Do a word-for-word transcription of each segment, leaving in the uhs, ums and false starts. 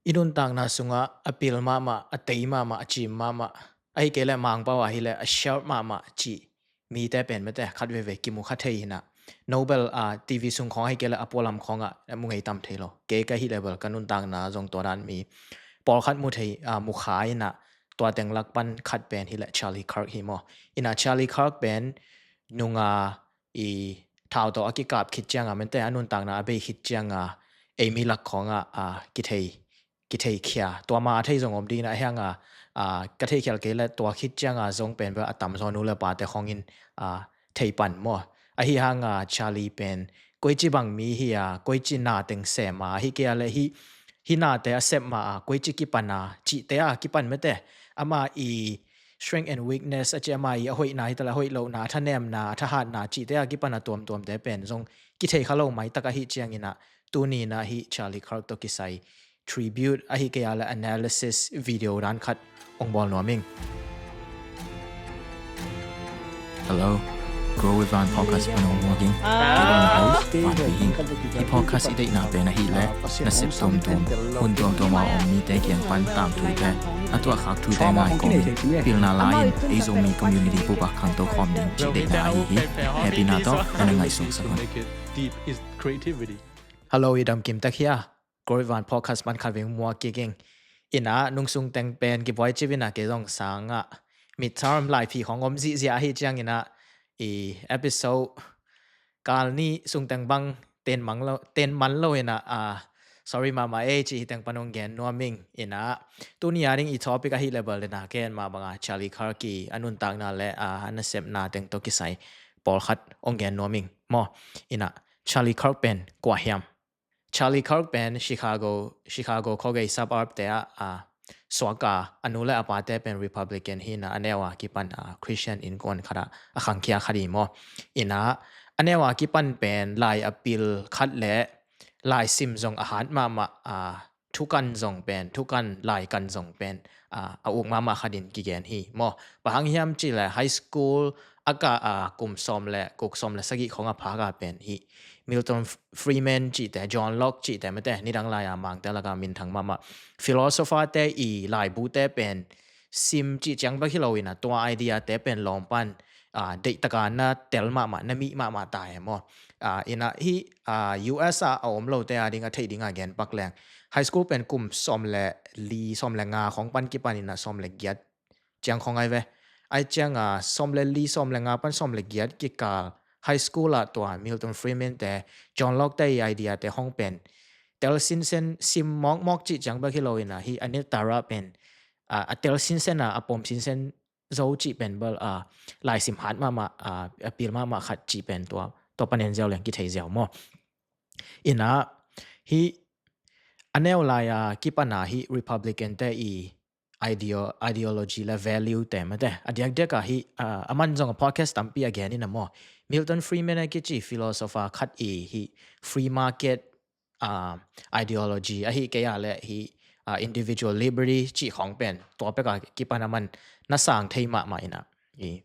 I nuntakna sungah a pil mahmah, a tei mahmah, a cim mahmah, ahih kei leh Mangpau ah hi leh a sharp mahmah cih mite pen mate khat veivei kimu kha thei hi-in ah, Nobel a TV sung khawng ahih kei leh a pualam khawngah mu ngei tam thei lo. Kei ka hih leh bel ka nuntakna zong tua dan mi pawlkhat mu thei, a, mu kha in ah, tua teng lak pan khat pen hi leh Charlie Kirk hi maw. In ah Charlie Kirk pen nunga i thau tawh a kikap khit cianga mate a nuntakna a bei khit cianga eimi lak khawngah, a, kithei kitheikhia, tua ma a thei zong om ding in ah, ahi hanga, a, ka theikhial kei leh tua khit cianga zong pen bel a tamzaw nu le pate khawngin, a, thei pan maw. Ahi hanga Charlie pen koici bang mi hi a, koici na teng sem a, ahih kei leh hih, hih nate a sep ma a, koici kipan a, cihte a kipan mate, ama i strength and weakness a ci, ama i a hoihna hi ta leh a hoih lohna, a thanemna, a thahatna cihte a kipan a tuamtuamte pen zong kithei kha lo maitak ahih ciangin ah, tuni in ah hih Charlie Kirk tawh kisai tribute ahih kei leh analysis video dan khat ong bawl nuam ing. Hello, Grow with Van podcast pan ong muak ing. Kei bang na host Van Pi hi ing. Hih podcast i deihna pen ahih leh nasep tuamtuam, hun tuamtuam a om mite kiang pan tangthu te, a tuahkhak thute ngai kawmin pilna lai-in ei Zomi community pupah khangto khawm ding cih deihna ahi hi. Happy na tawh na na ngaihsut sak un. Hello, i dam kim tak hia? Grow with Van podcast pan khat vei muak kik ing. In ah nungsung teng pen kibuai cip in ah, kei zong sangah midterm laiphi khawng om zihziah ahih ciangin ah, i episode kal nih sung teng bang ten mang lo, ten man lo in ah, a, sorry mahmah ei cih hih teng pan ong gen nuam ing. In ah tuni a ding i topic ahih leh bel in ah ken mah banga Charlie Kirk i a nuntakna le, a, a nasepna teng tawh kisai pawlkhat ong gen nuam ing maw. In ah Charlie Kirk pen kua hiam? Charlie Kirk pen Chicago, Chicago khuagei suburb te ah, a, suak a, a nu le a pate pen Republican hi-in ah, a neu a kipan, a, Christian innkuan khat ah a khangkhia khat hi maw. In ah a neu a kipan pen lai a pil khat le laisim zong a hat mahmah, a, thukan zong pen, thukan laikan zong pen, a, a uk mahmah khat in kigen hi maw. Bang hang hiam cih leh high school a kah a, kum sawm le, kuk sawm le sagih khawng a phak a pen hih Milton F-, Friedman cihte, John Locke cihte mate, nidang lai-a Mangte lakah minthang mahmah philosopher te i laibute pen sim cih ciang bek hi lo in ah, tua idea te pen lawm pan, a, deihtak a na tel mahmah, na mih mahmah ta hi maw. A, in ah hih, a, U S ah a om lote a ding a theih ding a gen pak leng, high school pen kum sawm le li, sawm le nga khawng pan kipan in ah sawm le giat ciang khawng ahi ve. Ahih cianga sawm le li, sawm le nga pan sawm le giat kikal high school ah tua Milton Friedman te, John Locke te i idea te hong pen tel sinsen, sim mawkmawk cih ciang bek hi lo in ah, hih a neu tara pen, a, a tel sinsen a, a pom sinsen zo cih pen bel, a, laisim hat mahmah, a, a pil mahmah khat cih pen tua, tua panen ziau leng kithei ziau maw. In ah hih a neu lai a kipan a hih Republican te i ideo-, ideology le value te mate, a diakdiak a hih, a, a man zong a podcast tampi a gen in ah maw. Milton Friedman a kici philosopher khat i hih free market, a, ideology ahih kei a leh hih, a, individual liberty cih khawng pen tua pek a kipan a man na sang thei mahmah in ah, i,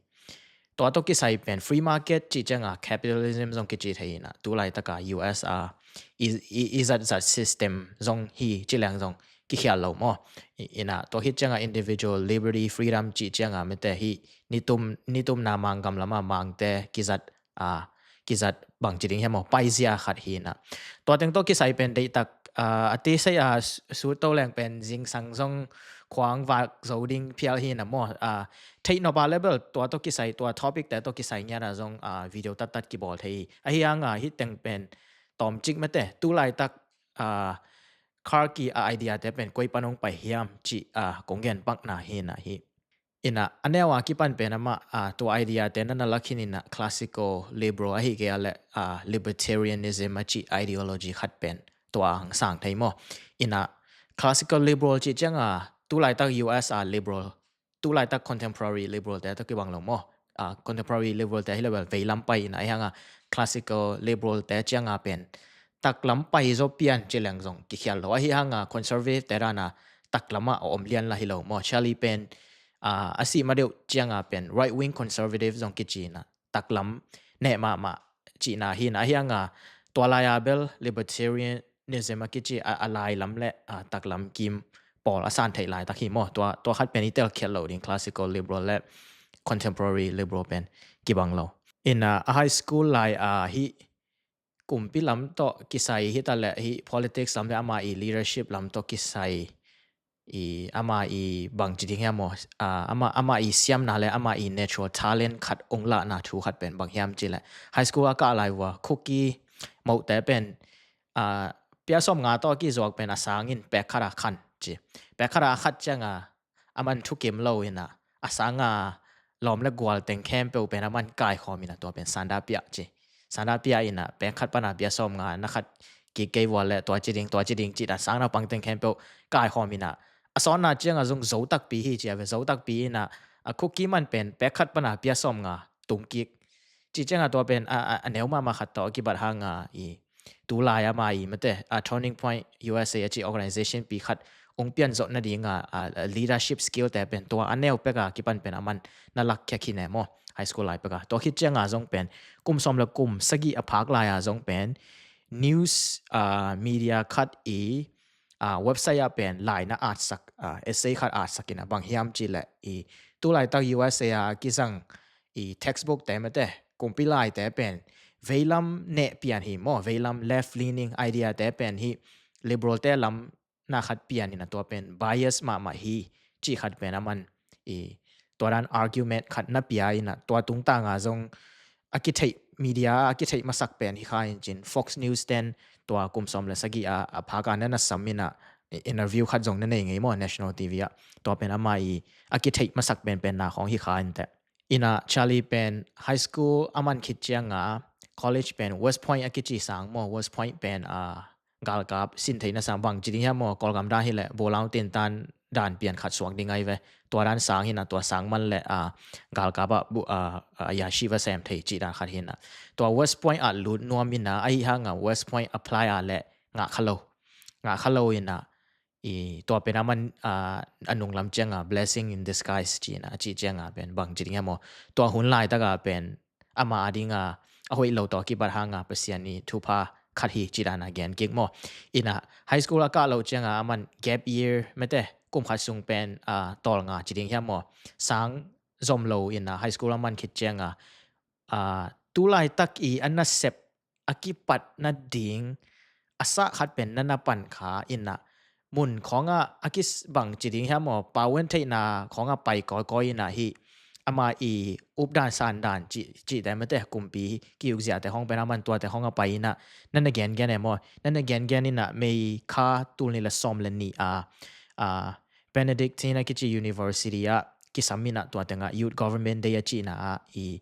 tua tawh kisai pen free market cih cianga capitalism zong kici thei in ah, tu laitak a U S a i, i, i zatzat system zong hi ci leng zong kikhial lo maw. I, in ah tua khit cianga individual liberty, freedom cih cianga mate hih nitum, nitumna Mang gam lam a Mangte kizat, a, kizat bangci ding hiam maw, paizia khat hi in ah. Tua teng tawh kisai pen deihtak, a, a tisei a s-, sut to leng pen zingsang zong khuang vak zo ding phial hi in ah maw. A, theih nop a leh bel tua tawh kisai, tua topic te tawh kisai ngiat a zong, a, video tattat kibawl thei hi. Ahi hanga hih teng pen tawmcik mate, tu laitak, a, Kirk i a idea te pen koi pan ong pai hiam cih, a, kong gen pakna hi in ah hih. In ah a neu a kipan pen amah, a, tua idea te na na lak khin in ah classical liberal ahih kei a leh, a, libertarianism a cih ideology khat pen tua hong sang thei maw. In ah classical liberal cih cianga tu laitak U S a liberal, tu laitak contemporary liberal te tawh kibang lo maw. A, contemporary liberal te hi leh bel veilam pai in ah, ahi hanga classical liberal te cianga pen taklam pai zaw pian ci leng zong kikhial lo. Ahi hanga conservative te dan a taklam ah a om lian lah hi lo maw. Charlie pen, a, a sih ma deuh cianga pen right wing conservative zong kici in ah, taklam neh mahmah cihna hi in ah, ahi hanga tua lai a bel libertarian, Liberalism a kici a, a lai lam le a, taklam kim pawl a san theih laitak hi maw. Tua, tua khat pen i telkhiat lo ding, classical liberal le contemporary liberal pen kibang lo. Ina a high school lai a hi kumpi lam tawh kisai hi ta le hi politics lam le ama i leadership lam tawh kisai i ama i bang ci ding hiam maw? Ah, ama, ama i siamna le ama i natural talent khat ong lahna thu khat pen bang hiam ci le high school a kah lai vua Khuki mote pen ah, pia sawm nga tawh kizuak pen a sangin pek khat a khan ci. Pek khat a khat cianga aman thukim lo ina a sanga lawm le gual teng khempeuh pen aman kaikhawm ina tua pen sanda pia ci. Sanda pia ina pek khat pana pia sawm nga na khat kik kei vua le tua ci ding, tua ci ding ci dan sang naupang teng khempeuh kaikhawm ina a sawnna cianga zong zo takpi hi ci a ve. Zo takpi ina a Khuki man pen pek khat pana pia sawm nga tung kik ci cianga tua pen a, a, a neu mahmah khat tawh a kibat hanga i tulai ama i mate a Turning Point U S A a ci organization pi khat ong pian zawh nadinga a, a leadership skill te pen tua a neu peka kipan pen aman na lak khia khin e maw, high school lai peka. Tua khit cianga zong pen kum sawm le kum sagih a phak lai a zong pen news ah, media khat i ah, website ah pen lai na atsak, ah, essay khat atsak ina bang hiam ci le i tulaitak U S A a kizang i textbook te mate kumpi lai te pen veilam neh pian hi maw, veilam left leaning idea te pen hi liberal te lam na khat pian ina tua pen bias mahmah hi ci khat pen aman i tua dan argument khat na pia ina tua tungtanga zong a kitheih media a kitheih masak pen hi kha in cin Fox News ten tua kum sawm le sagih a, a phak a na na sam ina interview khat zong na nei ngei maw national T V ah. Tua pen ama i a kitheih masak pen pen na khawng hi kha in te. Ina Charlie pen high school a man khit cianga college pen West Point a kici sang maw, West Point pen a galkap sin theihna sang bang ci ding hiam maw, Kawlgam dan hi le bulau tintan dan pian khat suak ding ai ve. Tua dan sang hina tua sang man le a galkap ah bu a a yashi va sem thei ci dan khat hina. Tua West Point ah lut nuam ina ahi hanga West Point apply a le ngah kha lo. Ngah kha lo ina i tua pen aman a, a nunglam cianga blessing in disguise cina a ci cianga pen bang ci ding hiam maw. Tua hun laitaka pen ama a dinga a hoih lo tawh kibat hanga Pasian i thupha khat hi ci dana gen kik maw. Ina high school a kah lo cianga aman gap year mate kum khat sung pen a, tawlnga ci ding hiam maw. Sang zom lo ina high school a man khit cianga a, tulaitak i a nasep a kipat nading a sah khat pen na na pan kha ina mun khawngah a kibang ci ding hiam maw, pauen theihna khawngah pai kawikawi ina hi ama i updan sandan ci, cite mate kumpi kiukziate hong pen aman tuate hong a pai ina na na gengen e maw, na na gengen ina May kha tul ni le sawm le ni a, a Benedictine a kici university ah kisam ina tua tengah Youth Government Day a cihna ah i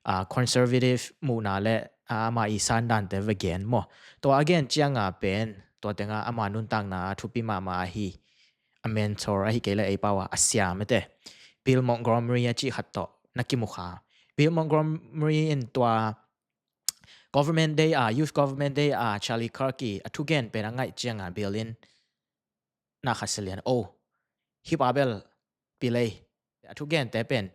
a, conservative muhna le a, ama i sandante va gen maw. Tua a gen cianga pen tua tengah ama nuntakna a thupi mahmah ahi a mentor ahi kei le ei pau a a sia mate Bill Montgomery a cih khat tawh na kimu kha. Bill Montgomery in tua Government Day a, Youth Government Day a Charlie Kirk i a thugen pen a ngaih cianga Bill in na khat salian o hi pa bel pilei a thugente pen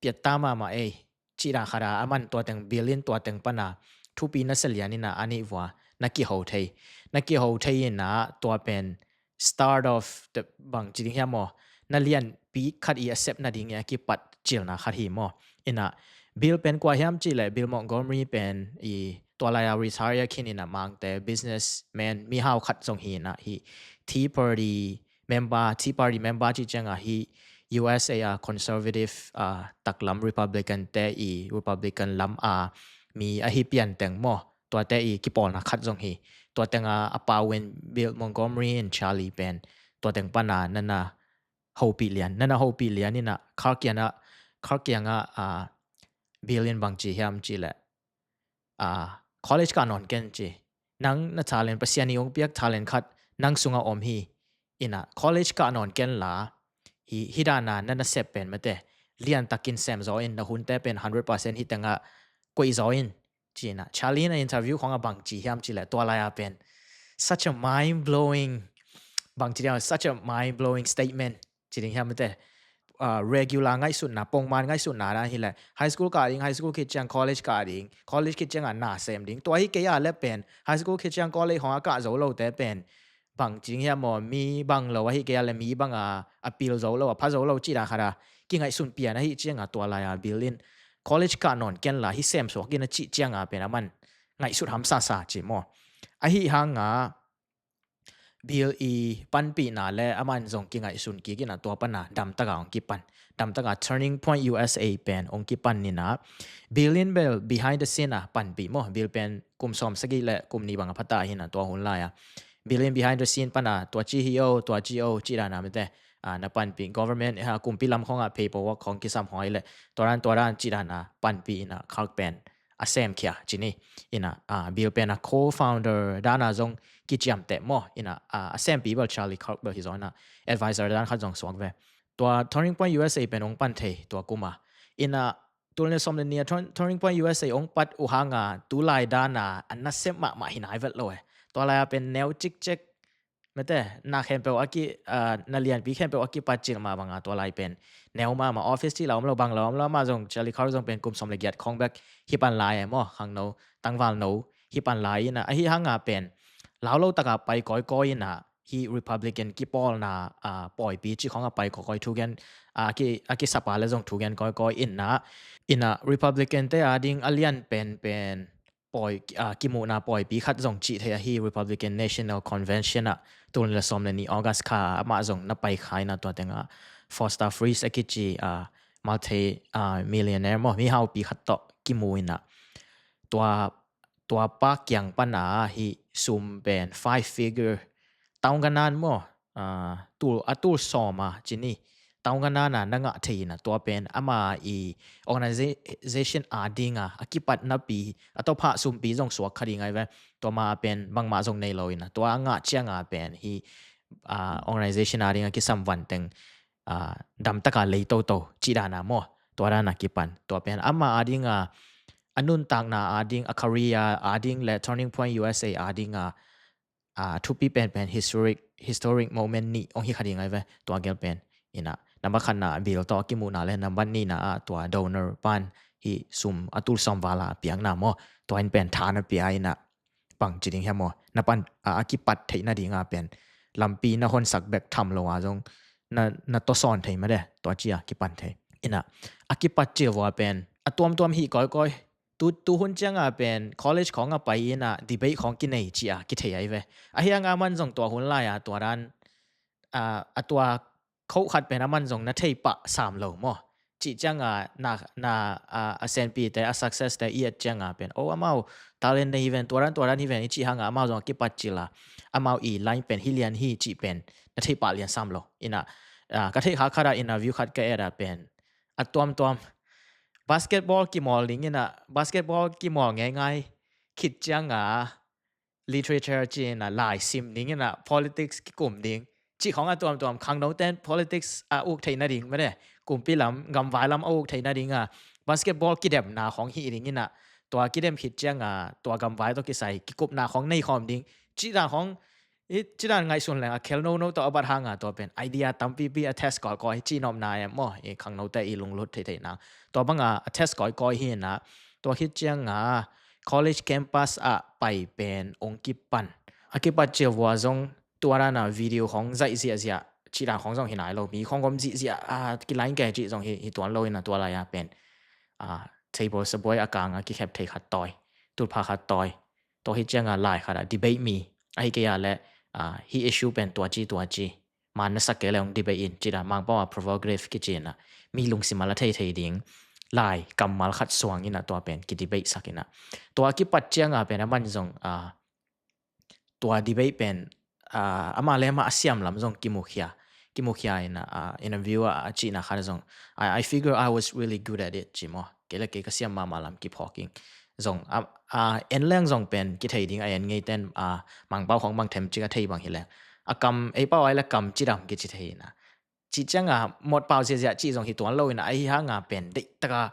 piatta mahmah ei cih dan khat a aman tua teng Bill in tua teng pana thupi na salian ina a nih vua na kiho thei. Na kiho thei ina tua pen start of the bang ci ding hiam maw, na lianpi khat i a sep nading i a kipat cilna khat hi maw. Ina Bill pen kua hiam cih le Bill Montgomery pen i tua lai a retire khin ina Mangte businessman mihau khat zong hi ina hi Tea Party member, Tea Party member cih cianga hi U S A a conservative a taklam Republican te i Republican lam a mi ahi pian teng maw, tuate i kipawlna khat zong hi. Tua tenga a pau in Bill Montgomery in Charlie pen tua teng pana na na hopih lian, na na hopih lian ina Kirk kianga, Kirk kianga a Bill in bang ci hiam cih le a, college kah nawn ken ci. Nang na talent, Pasian i ong piak talent khat nang sunga om hi. Ina college kah nawn ken la hi, hi dana na na sep pen mate liantakin sem zaw in na hunte pen hundred percent hi tenga koih zaw in cina. Charlie na interview khong a bang ci hiam cih le tua lai a pen such a mind blowing, bang ci hiam, such a mind blowing statement ci ding hiam mate. uh, regular ngaihsutna, pongman ngaihsutna dan hileh high school kah ding, high school khit ciang college kah ding, college khit ciang a na sem ding. Tua hi kei a le pen high school khit ciang college hong a kah zo lote pen bang cing hiam maw, mi bang lo ahi kei a le mi bang a, a pil zo lo, a pha zo lo cih dan khat a kingaihsun pian ahi ciang a tua lai a Bill in college kah nawn ken la hi sem suak in a cih ciang a pen aman ngaihsut hamsasa ci maw. Ahi hang a Bill i panpihna le aman zong kingaihsun kik in a tua pan a damtak a hong kipan. Damtak a Turning Point U S A pen hong kipan in a Bill in bel behind the scene a panpih maw. Bill pen kum sawm sagih le kum nih bang a phata hi in a tua hun lai a Bill in behind the scene pan a tua ci hi o, tua ci o, ci dan a mete, ah, na panpih government, ha, kumpi lam khong a paperwork khong kisam hong a hi le tua dan, tua dan ci dan a panpih in a khak pen a sem khia ci ni. In a, ah, Bill pen a co-founder dan a zong kiciamteh maw. In a, ah, a sempi bel Charlie Kirk bel hi zong in a advisor dan khat zong suak ve. Tua Turning Point U S A pen hong pan thei tua kum a. In a, tul nih le sawm le nih a Turn-, Turning Point U S A hong pat uh hang a tu lai dan a a nasep mahmah hi nai vet lo e. Tua lai a pen neu cikcek mete, na khempeuh a ki, ah, na lianpi khempeuh a kipat cil mah bang a tua lai pen neu mahmah, office cih la om lo, bang la om lo, amah zong Charlie Kirk zong pen kum sawm le giat khong bek hi pan lai e maw, khangno, tangvalno hi pan lai in a, ahi hang a pen lau lo tak a pai kawikawi in a, hi Republican kipawlna, ah, pawipi cih khong a pai kawikawi thugen, ah, ki, a kisap a le zong thugen kawikawi in a, in a Republican te a ding a lian penpen pawi, ah, kimuhna pawipi khat zong cih thei ahi Republican National Convention ah tul nih le sawm le nih August kha amah zong na pai kha in a tua teng ah Foster Friess a kici, ah, multi, ah, millionaire maw, mihaupi khat tawh kimu in a tua, tua pa kiang pan a hi sum pen five figure, taungkanan maw, ah, tul, a tul sawm a ci ni, taungkanan a na ngah thei in a tua pen ama i organization a ding a a kipat napi a tawpah sumpi zong suak kha ding ai ve. Tua ma pen bangmah zong nei lo in a tua a ngah ciang a pen hi, ah, organization a ding a kisam van teng, ah, damtak a lei toto cih dan a maw, tua dan a kipan. Tua pen ama a ding a a nuntakna a ding, a career a ding le Turning Point U S A a ding a, ah, thupi penpen historic, historic moment nih hong hi kha ding ai ve. Tua gel pen in a, number khatna Bill tawh a kimuhna le number nihna ah tua donor pan hi sum a tul sawm val a piakna maw, tua in pen tha na pia in a bang ci ding hiam maw, na pan, ah, a kipat theih nading a pen lampi na honsak bek tham lo a zong na, na tawsawn thei mah de, tua ci a kipan thei. In a, a kipat cil vua pen a tuamtuam hi kawikawi. Tu, tu hun ciang a pen college khong a pai in a debate khong kinei ci a kithei ai ve. Ahi hang a man zong tua hun lai a tua dan, ah, a tua khoh khat pen a man zong na thei pah sam lo maw. Cih ciang a na, na, ah, a senpi te, a success te i et ciang a pen, oh, amau talent nei hi ven, tua dan, tua dan hi ven i cih hang a amau zong a kipat cil a, amau i line pen hi lian hi cih pen na thei pah lian sam lo. In a, ah, ka theih kha khat a interview khat ka et a pen a tuamtuam basketball kimawl ning in a, basketball kimawl ngeingai khit ciang a literature ci in a, lai sim ning in a, politics kikum ding cih khong a tuamtuam, khangno ten politics a uk theih nading mah de, kumpi lam, gamvai lam a uk theih nading a basketball kidemna khong hi ding in a, tua kidem khit ciang a tua gamvai tawh kisai kikupna khong nei khawm ding cih dan khong i cih dan ngaihsun leng a khel nono tawh a bat hang a tua pen idea tampipi a test kawikawi cih nopna em maw, i khangnote i lunglut theihtheihna. Tua bang a a test kawikawi hi in a, tua khit ciang a college campus ah pai pen hong kipan. A kipat cil vua zong tua dan a video khong zaih ziahziah cih dan khong zong hi nai lo, mi khong gom zihziah a kilain ke cih zong hi, hi tuan lo in a tua lai a pen, ah, table sabuai a kang a kikhep thei khat tawi, tulpha khat tawi, tua hi ciang a lai khat a debate mi ahi kei a le, ah, hi issue pen tua ci tua ci, man na sak kei le hong debate in cih dan Mangpau a provocative kici in a, mi lungsim a la thei thei ding lai kammal khat suang in a tua pen ki debate sak in a, tua kipat ciang a pen a man zong, ah, tua debate pen, ah, amah le amah a siam lam zong kimukhia, kimukhia in a, ah, interview a, a cihna khat zong, I, I figure I was really good at it ci maw. Kei le kei ka siam mahmah lam kiphawk ing. Zong, ah, ah, en leng zong pen kithei ding a en ngei ten, ah, Mangpau khong bang them cik a thei bang hi leng, a kam, ei pau ai le kam cidam kici thei in a, cih ciang a mawtpau ziahziah cih zong hi tuan lo in a, ahi hang a pen deihtaka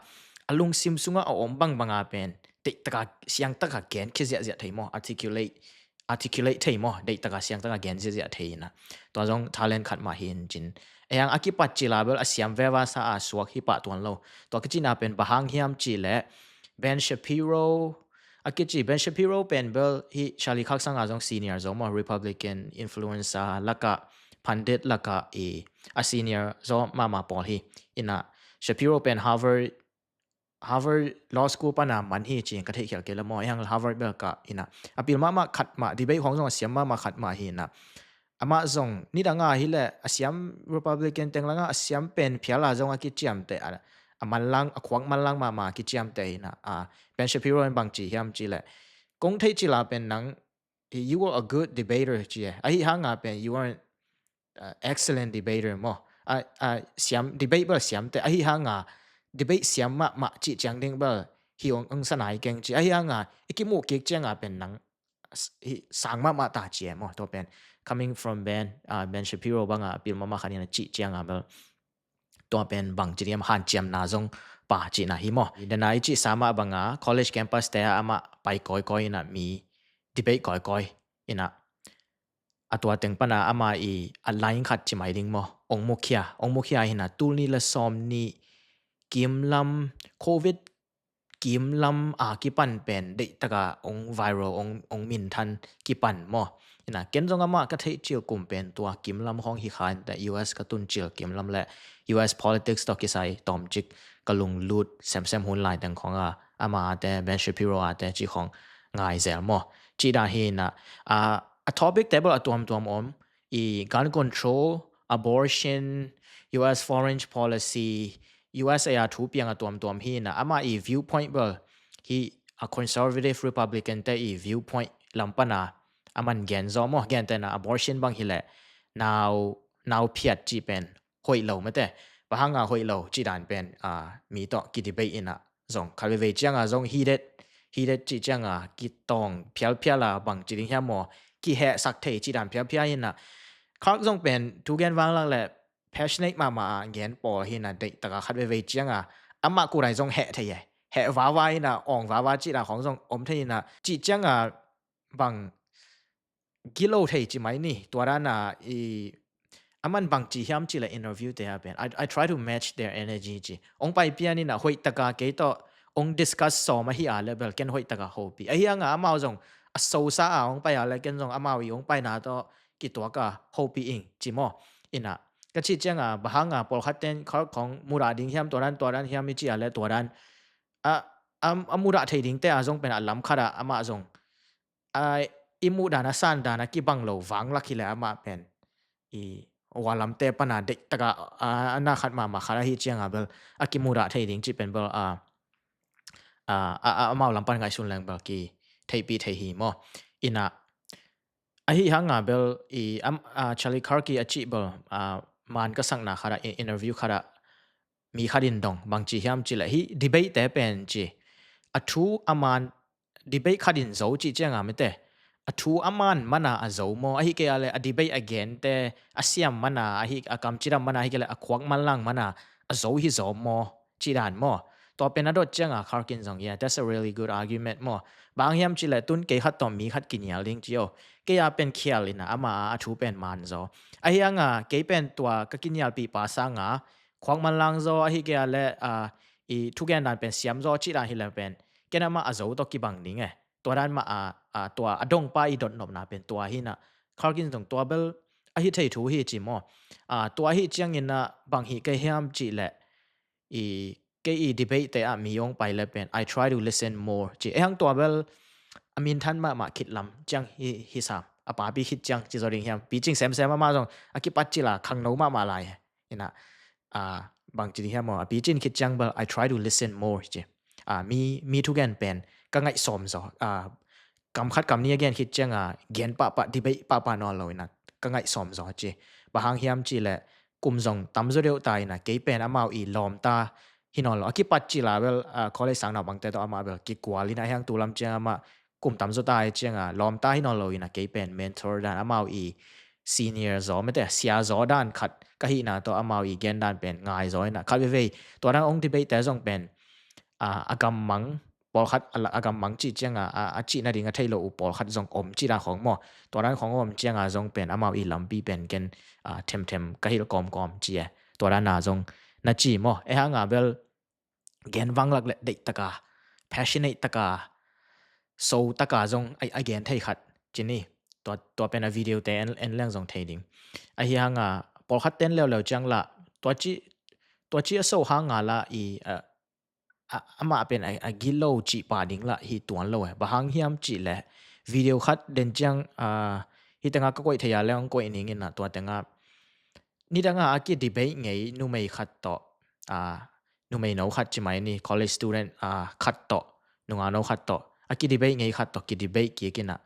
a lungsim sungah a om bangbang a pen deihtaka siangtaka gen khia ziahziah thei maw, articulate, articulate thei maw, deih taka siang taka gen ziahziah thei ina. Tua zong talent khat mah hi in cin. Ei hang a kipat cila bel a siam veva sa a suak hi pah tuan lo. Tua ka cina pen bang hang hiam ci le Ben Shapiro, a kici Ben Shapiro pen bel hi Charlie Kirk sanga zong senior zo maw, Republican influencer laka, pundit laka i a senior zo mama pawl hi. Ina Shapiro pen Harvard Harvard Law School pana man hi ci ka theihkhial kei la maw, ei hang Harvard bel ka ina. A pil mahmah khat mah, debate khong zong a siam mahmah khat mah hi ina. Amah zong nidanga hi le a siam Republican teng langa a siam pen phiala zong a kiciamte a, a manlang, a khuak manlang mahmah a kiciamte ina. A Ben Shapiro in bang ci hiam ci le, kong theih cila pen nang, you were a good debater ci e. Ahi hanga pen you were an uh, excellent debater maw. A, a siam, debate bel siamte ahi hanga debate siam mahmah cih ciang ding bel hi ong, ong sanai keng ci. Ahi hanga i kimuh kik cianga pen nang hi sang mahmah ta ci e maw. Tua pen coming from Ben, uh, Ben Shapiro banga a pil mahmah khat ina cih cianga bel tua pen bang ci ding hiam, hanciamna zong pa cihna hi maw. Dena i cih sa mah banga college campus te a amah pai kawikawi ina mi debate kawikawi ina. A tua teng pana ama i a line khat ci mai ding maw, ong mukhia, ong mukhia hina tul nih le sawm nih kimlam, covid kimlam a kipan pen deih taka ong viral, ong, ong minthan kipan maw. Ina ken zong ama ka theih cil kum pen tua kimlam hong hi kha in te, U S ka tun cil kimlam le U S politics tawh kisai tawmcik ka lunglut semsem hun lai teng khong a, ama a te, Ben Shapiro a te ci khong ngai zel maw. Ci dan hi ina, a, a topic table a tuamtuam om, i gun control, abortion, U S foreign policy, U S a thu piang a tuamtuam hi ina, ama i viewpoint bel hi a conservative Republican te i viewpoint lam pana a man gen zaw maw, gen te na abortion bang hi le nau, nau phiat ci pen hoih lo mate. Bang hanga hoih lo ci dan pen, a, mi tawh ki debate ina zong khat veivei cianga zong heated, heated ci cianga kitawng phialphial a bang ci ding hiam maw, kihehsak thei ci dan phialphial ina. Kirk zong pen thu gen vanglak le passionate mahmah a gen pawl hi ina, deih taka khat veivei cianga amah kudai zong heh thei e. Heh vava ina, awng vava ci dan khong zong om thei ina, ci cianga bang gilo thei ci mai ni, tua dana i, aman bang ci hiam ci le interview te a pen, I, I try to match their energy ci. Ong pai pian ina hoih taka kei tawh ong discuss sawm ahi a le bel ken hoih taka hopi. Ahi anga amau zong a sosa a ong pai a le ken zong amau i ong paina tawh kituak a hopi ing ci maw. Ina ka ci cianga bang hanga pawlkhat ten Kirk khong mudah ding hiam, tua dan, tua dan hiam i ci a le tua dan a, a, a mudah thei ding te a zong pen a lam khat a amah zong a, i muh dan a san dan a kibang lo vanglak hi le amah pen i walamte pana deih taka, a, a na khat mahmah khat ahi cianga bel a kimudah thei ding ci pen bel, a, a, a, a, amau lam pan ngaihsun leng bel ki theihpih thei hi maw. Ina ahi hanga bel i, am, a, Charlie Kirk i a cih bel, a, man ka sakna khat a, i, interview khat a mi khat in dong bang ci hiam ci le hi debate te pen ci a thu a man debate khat in zo ci cianga mate. A thu a man mana a zo maw, ahi kei a le a debate a gen te a siam mana, ahi a kamcidam mana, ahi kei le a khuak manlang mana a zo hi zaw maw ci dan maw. Tua pen a dot cianga Kirk in zong, yeah, that's a really good argument maw. Bang hiam ci le tun kei khat tawh mi khat kinial ding ci o. Kei a pen khial ina ama a thu pen man zaw. Ahi anga kei pen tua ka kinialpih pa sanga khuak manlang zaw ahi kei a le, a, i thugen dan pen siam zaw ci dan hi le pen ken amah a zo tawh kibang ding e. Tua dan mah a, a, tua a dongpa i dotnopna pen tua hi ina. Kirk in zong tua bel ahi thei thu hi ci maw. A, tua ahi ciangin a bang hi kei hiam ci le i kei i debate te a mi ong pai le pen I try to listen more ci. Ei hang tua bel a minthan mahmah khit lam ciang hi, hi sam. A papi khit ciang ci zaw ding hiam. Picing semsem amah zong a kipat cila khangno mahmah lai. Ina, a, bang ci ding hiam maw, a picin khit ciang bel I try to listen more ci. A, mi, mi thugen pen ka ngaih sawm zaw. A, kam khat kam ni a gen khit cianga gen pahpah, debate pahpah nawn lo ina ka ngaih sawm zaw ci. Bang hang hiam ci le kum zong tam zaw deuh ta ina kei pen amau i lawmta hi nawn lo. A kipat cila bel, a, college sang naupangte tawh amah bel kikual ina, ahi hang tu lam ciang amah kum tam zaw ta hi cianga lawmta hi nawn lo ina kei pen mentor dan amau i senior zaw mate, sia zaw dan khat ka hihna tawh amau i gen dan pen ngai zaw ina khat veivei tua dan ong debate te zong pen, a, a gammang pawlkhat a, a gammang cih cianga a, a cih nading a thei lo uh pawlkhat zong om cih dan khawng maw. Tua dan khawng om cianga zong pen amau i lampi pen ken, a, themthem ka hilh kawmkawm ci e. Tua dana zong na ci maw. E hanga bel gen vanglak le deihtaka, passionate taka, so taka zong a, a gen thei khat ci ni. Tua, tua pen a video te en, en leng zong thei ding. Ahi hanga pawlkhat ten leuleu ciang la tua ci, tua ci a so hanga la i, a, a, amah pen a, a gilo cih pa ding la hi tuan lo e. Bang hang hiam cih le video khat den ciang, a, hi tengah ka koih thei a le hong koih ning in a tua tengah nidanga a ki debate ngei numei khat tawh, a, numei no khat ci mai ni, college student, a, khat tawh, nungak no khat tawh a ki debate ngei khat tawh ki debate kik in a,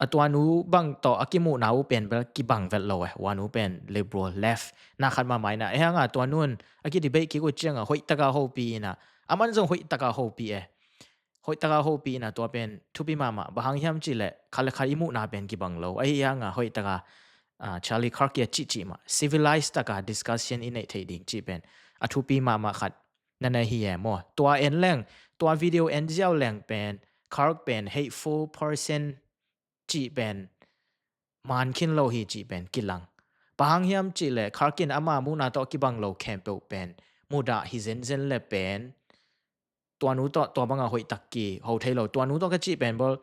a tua nu bang tawh a kimuhna uh pen bel kibang vet lo e. Ua nu pen liberal left na khat mahmah in a, e hanga tua nun a ki debate kik uh cianga hoihtaka hopi in a, aman zong hoihtaka hopi e. Hoihtaka hopi in a tua pen thupi mahmah. Bang hang hiam cih le khat le khat i muhna pen kibang lo. Ahi hanga hoihtaka, a, Charlie Kirk i a cihcih mah civilized taka discussion i neih theih ding cih pen a thupi mahmah khat na na hi e maw. Tua en leng, tua video en ziau leng pen Kirk pen hateful person cih pen man khin lo hi cih pen kilang. Bang hang hiam cih le Kirk in ama muhna tawh kibang lo khempeuh pen mudah hi zenzen le pen tua nu tawh tua banga hoihtak kiho thei lo. Tua nu tawh ka cih pen bel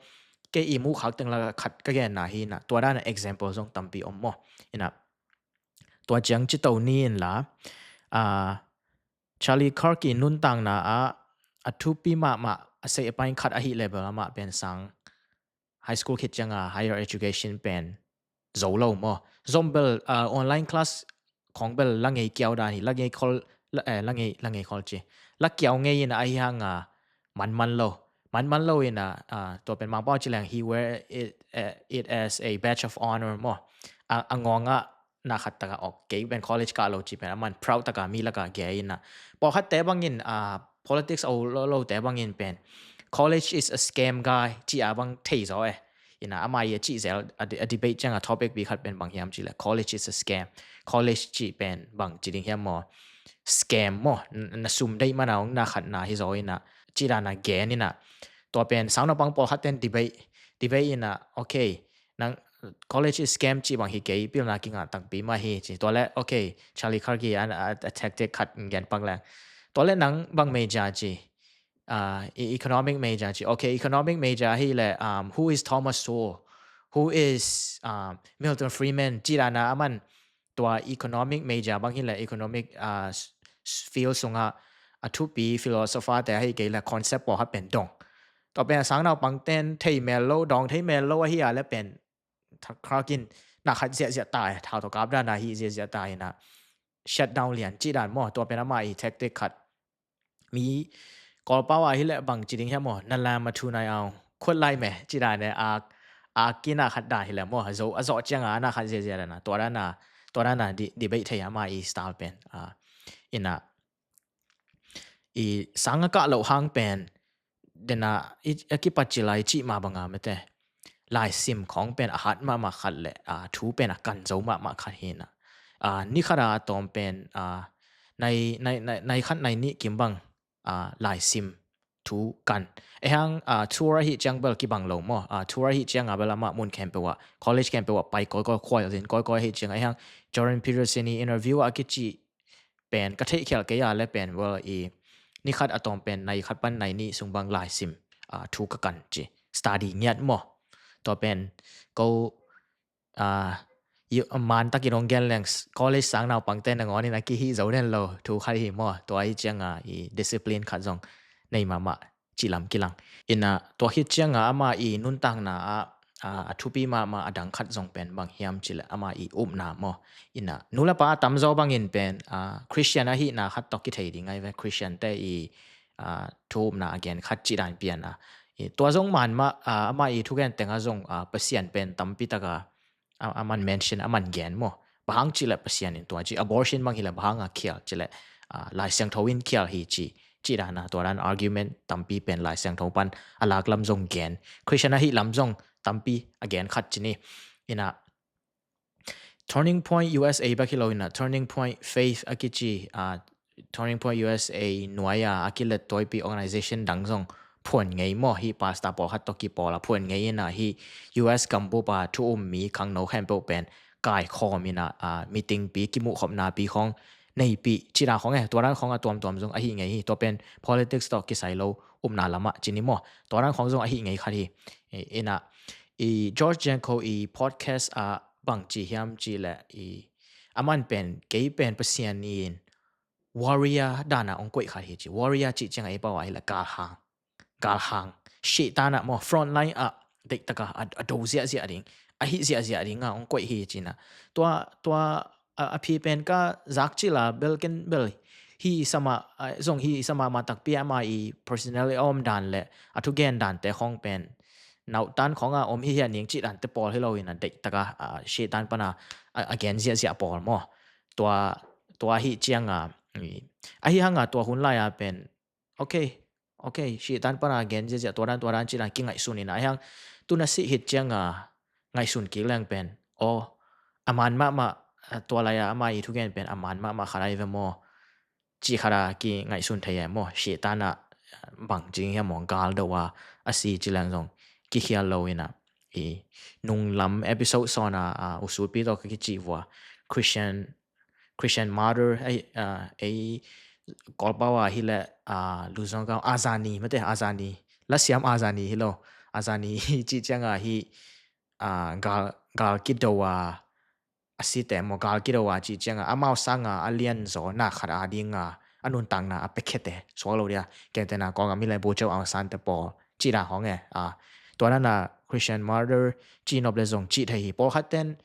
kei i muh khak teng la khat ka genna hi in a, tua dana example zong tampi om maw. In a tua ciang ci to ni in la, a, Charlie Kirk i nuntakna ah a thupi mahmah a sei a pain khat ahi le bel amah pen sang high school khit cianga higher education pen zo lo maw. Zom bel, a, online class khong bel la ngei kiau dan hi, la ngei khol, la, eh, la ngei, la ngei khol ci. La kiau ngei in a, ahi hanga manman lo. Manman lo in a, a, tua pen Mangpau ci leng he wear it, eh, it as a badge of honor maw. A, a ngawngah na khat taka ok, kei pen college kah lo ci pen aman proud taka mi laka gei in a. Pawlkhat te bangin, a, politics a lo lo te bangin pen college is a scam guy ci a bang thei zaw e. In a ama i a cih zel a, a debate cianga topic pi khat pen bang hiam cih le college is a scam. College cih pen bang ci ding hiam maw? Scam maw? N-, na sum deih mana hong na khatna hi zaw in a, cih dana gen in a. Tua pen sang naupang pawlkhat ten debate, debate in a, okay, nang college is scam cih bang hi kei, pilna kingah takpi mah hi ci. Tua le, okay, Charlie Kirk i an, a, a tactic khat gen pak leng. Tua le nang bang major ci, a, i-, economic major ci. Okay, economic major hi le, um, who is Thomas Sowell? Who is, um, Milton Friedman? Cih dana aman tua economic major bang hi le economic, a, s-, s-, field sunga a thupi philosopher te ahi kei le concept pawlkhat pen dong. Tua pen a sang naupang ten thei mel lo, dong thei mel lo ahi a le pen Kirk in na khat ziahziah ta e, thau tawh kap dana hi ziahziah ta in a shut down lian cih dan maw. Tua pen ama i tactic khat. Mi Kawlpau a hi le bang ci ding hiam maw? Na lam a thu nai au, khuat lai me cih dan e, a, a kina khat dan hi le maw. A zo, a zo cianga na khat ziahziah dana. Tua dana, tua dana di, debate thei ama i style pen. A, in a i sang a kah loh hang pen dena i, a kipat ci lai cih mah banga mete. Laisim khawng pen a hat mahmah khat le, a, thu pen a kan zo mahmah khat hi in a. A, ni khat a tawm pen, a, nai, nai, nai, nai khat nai nih kim bang, a, laisim thu kan. E hang, a, tour ahi ciang bel kibang lo maw. A, tour ahi cianga bel amah mun khempeuh ah, college khempeuh ah pai kawikawi, khual zin kawikawi ahi cianga. E hang Jordan Peterson i interview a kici pen ka theih khial kei a le pen, well, i ni khat a tawm pen nai khat pan nai nih sung bang laisim, a, thu ka kan ci. Study ngiat maw. Tua pen ko, a, i, man takin hong gen leng s-, college sang naupangte nangawn in a kihi zo den lo thu khat hi maw. Tua hi cianga i discipline khat zong nei mahmah cih lam kilang. In a tua khit cianga ama i nuntakna ah, a, a thupi mahmah a dang khat zong pen bang hiam cih le ama i upna maw. In a nu le pa a tamzaw bangin pen, a, Christian ahihna khat tawh kithei ding ahi ve. Christian te i, a, thu upna a gen khat cih dan pian a. I, tua zong man mah, a, ama i thugen tengah zong, a, Pasian pen tampi taka a, a man mention, a man gen maw. Bang hang cih le Pasian in tua ci, abortion bang hi le bang hang a khial cih le, a, Lai Siangtho in khial hi ci, cih dana tua dan argument tampi pen Lai Siangtho pan a lak lam zong gen. Christian ahi lam zong tampi a gen khat ci ni. In a Turning Point U S A bek hi lo in a Turning Point Faith a kici, a, Turning Point U S A nuai a a kilet tuaipi organization dang zong phuan ngei maw, hih pastor pawlkhat tawh kipawl a phuan ngei in ah hih U S gambup a thu um mi khangno khempeuh pen kaikhawm in ah, ah, meeting pi, kimuhkhopna pi khawng neipih cih dan khawng e, tua dan khawng a tuamtuam zong ahi ngei hi. Tua pen politics tawh kisai lo upna lamah ci ni maw, tua dan khawng zong ahi ngei khat hi. I, in ah i George Janko i podcast ah bang ci hiam cih leh, i, aman pen, kei pen Pasian in warrior dan a hong koih khat hi ci. Warrior cih ciang a ei pau a hi leh galhang, galhang, Satan ah maw, front line ah deihtak a, a, a do ziahziah ding, a hih ziahziah ding a hong koih hi ci in ah. Tua, tua, a, a phi pen ka zak cil a bel ken bel hi sa mah, a, zong hi sa mah, mah takpi a ama i personal i a om dan leh a thugen dante khawng pen nautan khawng a om hi hian ning cih dante pawl hi lo in ah deihtak a, a, Satan pan a, a, a gen ziahziah pawl maw. Tua, tua ahi ciang a, i, ahi hang a tua hun lai a pen, okay, okay, Satan pan a gen ziahziah tua dan, tua dan cih dan kingaihsun in ah, ahi hang tu na sih hi ciang a ngaihsun kik leng pen, aw, a man mahmah, a, tua lai a ama i thugen pen a man mahmah khat ahi ve maw cih khat a kingaihsun thei e maw. Satan ah bang ci ding hiam maw, gal do a a si ci leng zong kikhial lo in ah, i, nunglam episode sawn a, a, U Suu Kyi tawh ka kicih vua, Christian, Christian martyr, ei, a, ei Kawlpau a hi leh, a, Luzon kau Azani, mate, Azani, lasiam Azani hi lo, Azani cih ciang a hi, a, gal, gal kido a a site maw, gal kido a cih ciang a amau sang a a lian zaw na khat a ding a a nuntakna a piakhete suak lo dia, kente na Kawlgam hi leh Bogyoke Aung San te pawl cih dan khawng e, a, tua dan a Christian martyr cih nop leh zong cih thei hi. Pawlkhat ten,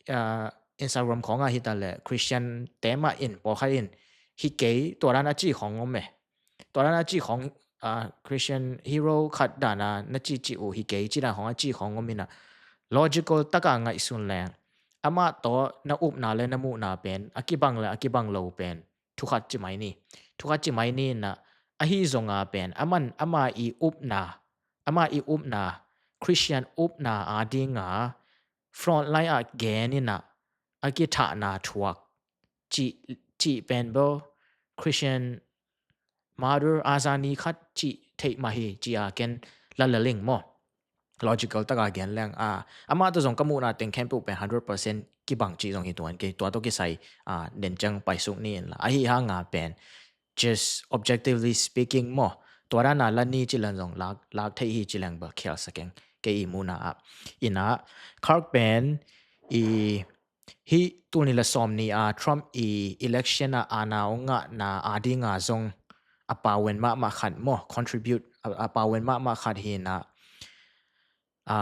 a, Instagram khawng a hi ta leh Christian te mah in, pawlkhat in hi kei tua dan a cih khawng om e. Tua dan a cih khawng, a, Christian hero khat dan a na cihcih uh hi kei cih dan khawng a cih khawng om in ah, logical tak a ngaihsun leng amah tawh na upna leh na muhna pen a kibang leh a kibang lo pen thu khat ci mai ni. Thu khat ci mai ni in ah, ahi zong a pen aman ama i upna, ama i upna, Christian upna a ding a front line ah gen in ah a kithahna thuak cih, cih pen bel Christian martyr Azani khat cih theih mah hi ci a ken la lel ing maw. Logical tak a gen leng, a, amah tawh zong ka muhna teng khempeuh pen hundred percent kibang cih zong hi tuan kei, tua tawh kisai, a, den ciang paisuk ni in la. Ahi hang a pen just objectively speaking maw, tua dan a la ni ci leng zong lak, lak theih hi ci leng bel khial sa keng, kei i muhna ah. In ah Kirk pen i, hih tul nih leh sawm nih a Trump i election a aana hong ngahna a ding a zong a pawen mahmah khat maw, contribute, a, a pawen mahmah khat hi in ah, a,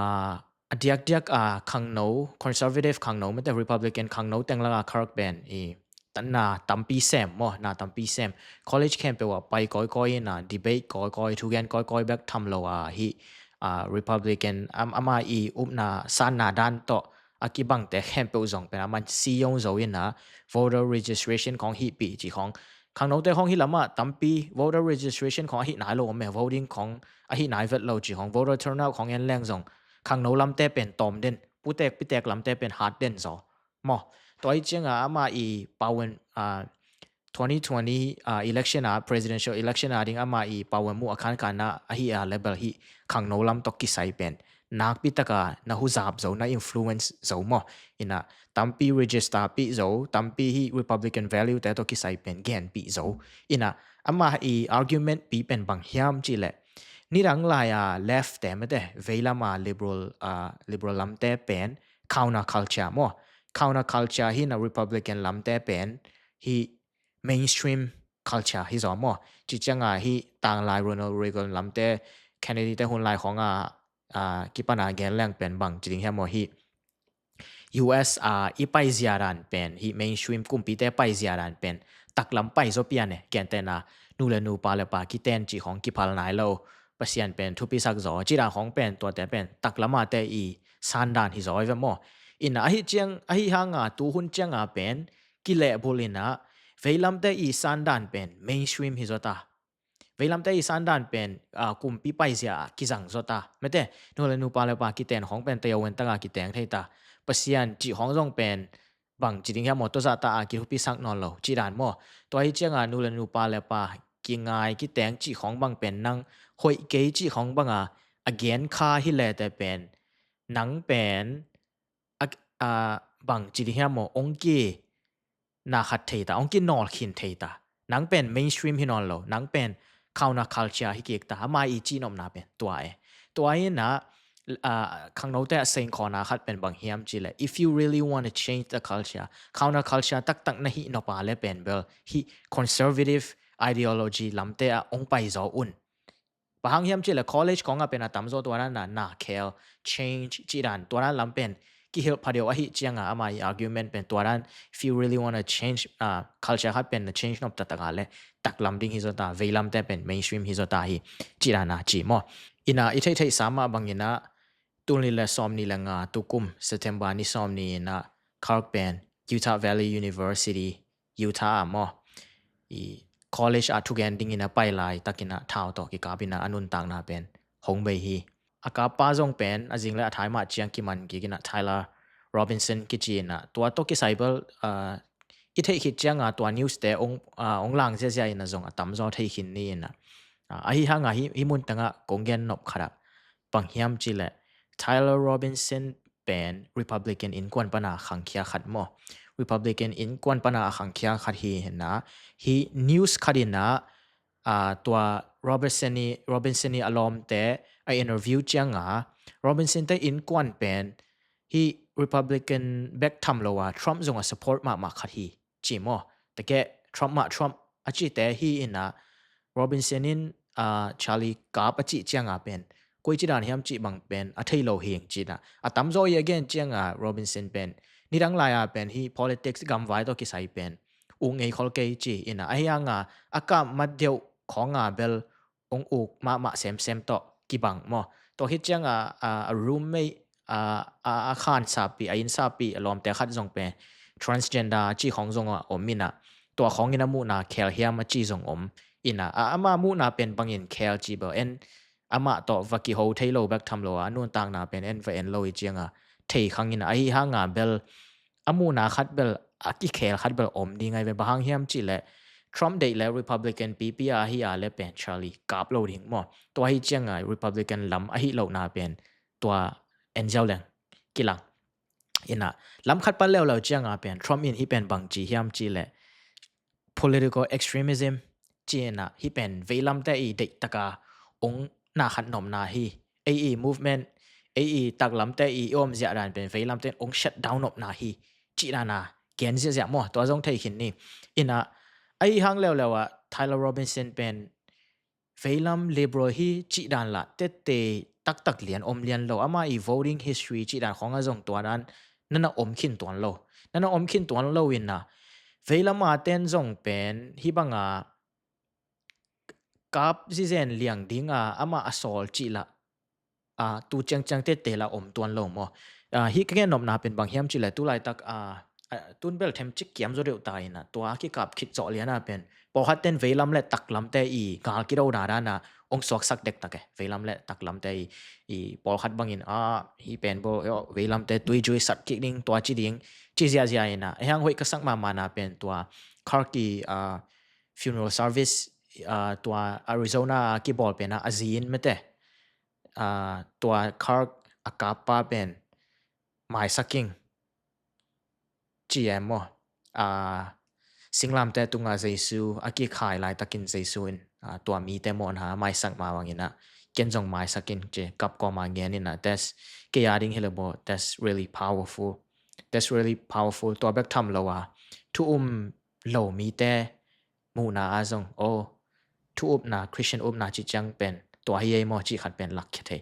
a diakdiak a khangno, conservative khangno, mate, Republican khangno teng lak a Kirk pen i, na tampi sem maw, na tampi sem. College khempeuh ah pai kawikawi in ah, debate kawikawi, thugen kawikawi bek tham lo a, hih, a, Republican, am, ama i upna sanna dan tawh a kibangte khempeuh zong pen aman si zong zo in ah, voter registration khawng hihpih cih khawng. Khangnote khawng hih lamah tampi voter registration khawng a hih nai lo om e, voting khawng a hih nai vet lo cih khawng, voter turnout khawng en leng zong khangno lamte pen tawm den, putek pitek lamte pen hat den zaw maw. Tua ahi ciang a ama i pawen, a, twenty twenty, a, election a, presidential election a ding ama i pawen muh a khankhanna ahi a level hih khangno lam tawh kisai pen nakpi tak a na huzap zo, na influence zo maw. In ah tampi register pih zo, tampi hih Republican value te tawh kisai pen genpih zo. In ah ama i argument pi pen bang hiam cih leh, nidang lai a left te, mate, veilam a liberal, a, liberal lamte pen counter culture maw. Counter culture hi in ah Republican lamte pen hih mainstream culture hi zaw maw. Cih ciang a hih tanglai Ronald Reagan lamte, Kennedy te hun lai khawng a, a, kipan a gen leng pen bang ci ding hiam maw, hih U S a i paizia dan pen, hih mainstream kumpite paizia dan pen taklam pai zaw pian e, gentehna nu leh nu, pa leh pa kiten cih khawng kiphal nai lo, Pasian pen thupisak zaw cih dan khawng pen, tuate pen taklam a te i sandan hi zaw hi ve maw. In ah ahi ciang, ahi hang a tuhun ciang a pen kilehbulh in ah veilamte i sandan pen mainstream hi zaw ta. Veilamte i sandan pen, a, kumpi paizia a kizang zaw ta, mate, nu leh nu, pa leh pa kiten khawng pen tayo en tak a kiteng thei ta. Pasian cih khawng zong pen bang ci ding hiam maw, tua zahta a kithupisak nawn lo cih dan maw. Tua ahi ciang a nu leh nu, pa leh pa kingai kiteng cih khawng bang pen nang hoih kei cih khong banga a gen kha hi lete pen, nang pen a, a bang ci ding hiam maw, ong ki na khat thei ta, ong ki nawl khin thei ta. Nang pen mainstream hi nawn lo, nang pen counter culture hi kik ta, ama i ci nopna pen tua e. Tua ina, a, khangnote a seng khawna khat pen bang hiam ci le, if you really want to change the culture, counter culture taktak na hi nopa le pen bel hi conservative ideology lamte a ong pai zo un. Bang hang hiam ci le college khong a pen a tamzaw tua dan na, na khel, change ci dan, tua dan lam pen kihilh pha deuh ahi cianga ama i argument pen tua dan, if you really want to change, uh, culture khat pen na change nop taktak a le taklam ding hi zo ta, veilamte pen mainstream hi zo ta hi ci dan a ci maw. Ina i theihtheih sa mah bangina, tul ni le sawm ni le nga tukum September ni sawm ni ina Kirk pen Utah Valley University, Utah a maw, i college a thugen dingina pai lai takina thau tawh kikapina a nuntakna pen hong bei hi. A kappa zong pen a zing le a thai mah ciang kiman kikina Tyler Robinson kici ina, tua tawh kisai bel, uh, i theih khit cianga tua news te ong, uh, ong lang ziazia ina zong a tamzaw thei khin ni ina, uh, ahi hanga hi, hi mun tanga kong gen nop khat a bang hiam ci le, Tyler Robinson pen Republican innkuan pana khangkhia khat maw, Republican innkuan pana a khangkhia khat hi ina, hi news khat ina, uh, tua Robinson i, Robinson i a lawmte a interview cianga, Robinson te innkuan pen hi Republican bek tham lo a Trump zong a support mahmah khat hi ci maw. Takeh Trump mah Trump a cite hi ina, Robinson in, uh, Charlie Kirk a ci cianga pen koi ci dan hiam ci bang pen a thei lo hing ci ina, a tamzaw i a gen cianga Robinson pen nidang lai a pen hi politics gamvai tawh kisai pen uk ngei khol kei ci ina, ahi hanga a kap mat deuh khonga bel ong uk mahmah semsem tawh kibang maw. Tua khit cianga, a, a roommate, a, a, a khan sapi, a inn sapi a lawmte khat zong pen transgender ci khong zong a om ina, tua khong ina muhna khel hiam a ci zong om ina, a, ama muhna pen bangin khel ci bel en, amah tawh va kiho thei lo bek tham lo a, a nuntakna pen en va en lo i cianga thei khang ina, ahi hanga bel a muhna khat bel, a kikhel khat bel om ding ai ve. Bang hang hiam ci le, Trump deih le Republican pipi a hi a le pen Charlie kap lo ding maw. Tua hi cianga Republican lam ahi lohna pen tua en ziau leng kilang ina, lam khat pan leuleu cianga pen Trump in hi pen bang ci hiam ci le, political extremism ci ina, hi pen veilamte i deih taka ong na khat nopna hi, ei i movement, ei i taklamte i om ziah dan pen veilamte ong shut down nopna hi ci dan a gen ziahziah maw. Tua zong thei khin ni ina, ahi hang leuleu a Tyler Robinson pen veilam liberal hi cih dan lah tette taktak lian om lian lo, ama i voting history cih dan khong a zong tua dan nana om khin tuan lo, nana om khin tuan lo ina, veilam a ten zong pen hi banga kap zizen liang dinga ama a sawl cih lah, a, tu ciangciang tette lah om tuan lo maw. A, hi ka gen nopna pen bang hiam ci le, tu laitak, a, a, tun bel them cik kiam zaw deuh ta ina, tua kikap khit zawh liana pen pawlkhat ten veilam le taklamte i ngal kido na dana ong suaksak dektak e. Veilam le taklamte i, i pawlkhat bangin, a, hi pen bo, yo, veilamte tui jui sat kik ding, tua ci ding ci ziahziah ina, a hiang hoih ka sak mahmahna pen tua Kirk i, a, funeral service, a, tua Arizona a kibawl pena a zin mete, a, tua Kirk a kappa pen maisaking ci e maw. A, singlamte tunga Jesu a kikhai laitakin Jesu in, a, tua mite mawhna maisak ma bangina ken zong maisakin ci, kap kawma ngen ina, that's, kei a ding hi lo bo, that's really powerful. That's really powerful. Tua bek tham lo a, thu um lo mite muhna a zong, o, thu upna, Christian upna ci ciang pen tua hi ei maw ci khat pen lakkhia thei.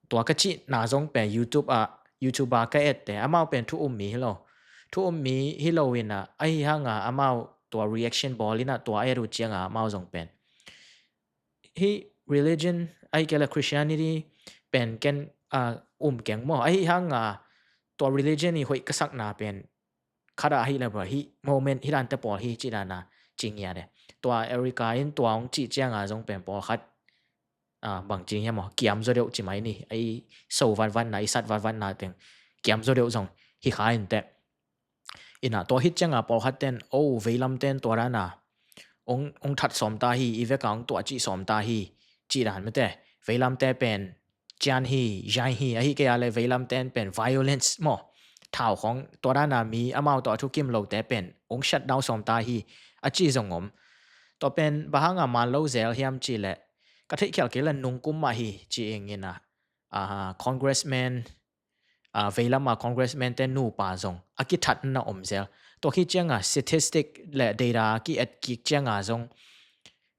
Tua ka cihna zong pen YouTube a, YouTube a ka ette, amau pen thu um mi hi lo. Thu um mi hi lo ina, ahi hanga amau tua reaction bawl ina tua a et uh cianga amau zong pen hi religion, ahi kei le Christianity pen ken, a, um keng maw. Ahi hanga tua religion i hoih ka sakna pen khat a hi le bel hi moment hi dante pawl hi ci dana ci ngiat e. Tua Erica in tua ong ci cianga zong pen pawlkhat, a, bang ci hiam maw, kiam zaw deuh ci mai ni, a, i so vatvatna, i sat vatvatna teng kiam zaw deuh zong hi kha in teh. Ina tua hi cianga pawlkhat ten, o, veilam ten tua dana ong, ong that sawm ta hi, i veka ong tuah cih sawm ta hi cih dan mate. Veilamte pen cian hi, yain hi, ahi kei a le veilamte pen violence maw, thau khong tua dana mi amau tawh a thukim lote pen ong shutdown sawm ta hi, a ci zong om. Tua pen bang hanga man lo zel hiam cih leh, ka theihkhial kei le nungkum mah hi ci ing ina, ah, congressman, ah, veilama congressman te nupa zong a kithatna om zel. Tua khit cianga statistic le data a ki-et kik cianga zong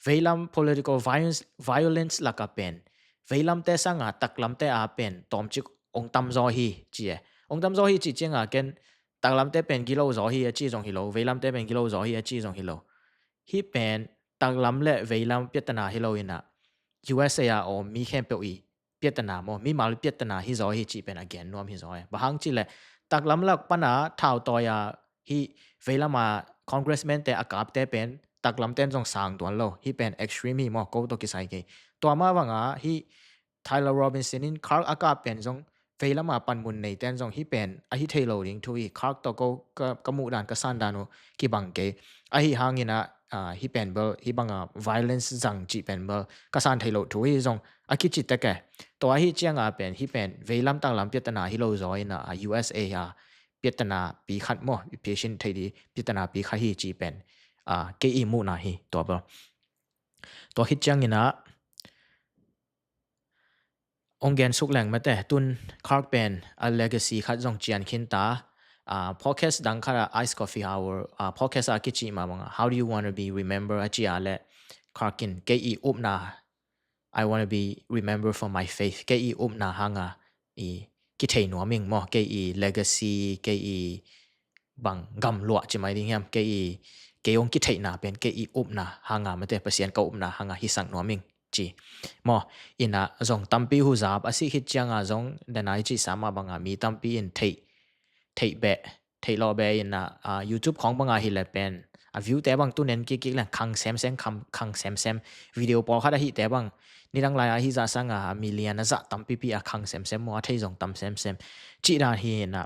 veilam political violence, violence laka pen veilamte sanga taklamte a pen tawmcik ong tamzaw hi ci e. Ong tamzaw hi ci cianga ken taklamte pen gilo zaw hi a ci zong hi lo, veilamte pen gilo zaw hi a ci zong hi lo. Hih pen taklam le veilam piatana hi lo ina, U S A a om mi khempeuh i piatana maw, mimal piatana hi zaw hi cih pen a gen nuam hi zaw e. Bang hang cih leh taklam lak pana thau tawi a hih veilama congressman te a kapte pen taklamten zong sang tuan lo. Hih pen extreme hi maw, ko tawh kisai kei. Tua mah banga hih Tyler Robinson in Kirk a kap pen zong veilama panmun neiten zong hih pen a hi thei lo ding thu hi. Kirk tawh ko ka, ka muh dan ka san dan uh kibang kei. Ahi hangina, ah, hih pen bel, hih banga violence zang cih pen bel ka san thei lo thu hi zong a kici tek e. Tua ahi cianga pen hih pen veilam taklam piatana hi lo zaw ina, ah, U S A a piatana pi khat maw, i pheisin thei di piatana pi khat hi cih pen, ah, kei i muhna hi tua bel. Tua khit ciangina ong gen suk leng mate, tun Kirk pen a legacy khat zong cian khin ta. Ah, podcast dang khat a Ice Coffee Hour, ah, podcast a kici mah banga, "How do you want to be remembered?" a ci a le Kirk in, "Kei i upna, I want to be remembered for my faith." Kei i upna hanga i kithei nuam ing maw, kei i legacy, kei i bang gamluah ci mai ding hiam, kei i, kei ong kitheihna pen kei i upna hanga mate, Pasian ka upna hanga hisak nuam ing ci. Maw, ina zong tampi huzap a sih khit cianga zong, dena i cihsa mah banga mi tampi in theih, theih beh, theih lawh beh ina, ah, YouTube khong banga hi le pen a view te bang tunen kikik le khang semsem, khang, khang semsem. Video pawlkhat ahite bang nidang lai ahi zah sanga a million a zah tampipi a khang semsem maw, a thei zong tam semsem. Cih dan hi ina,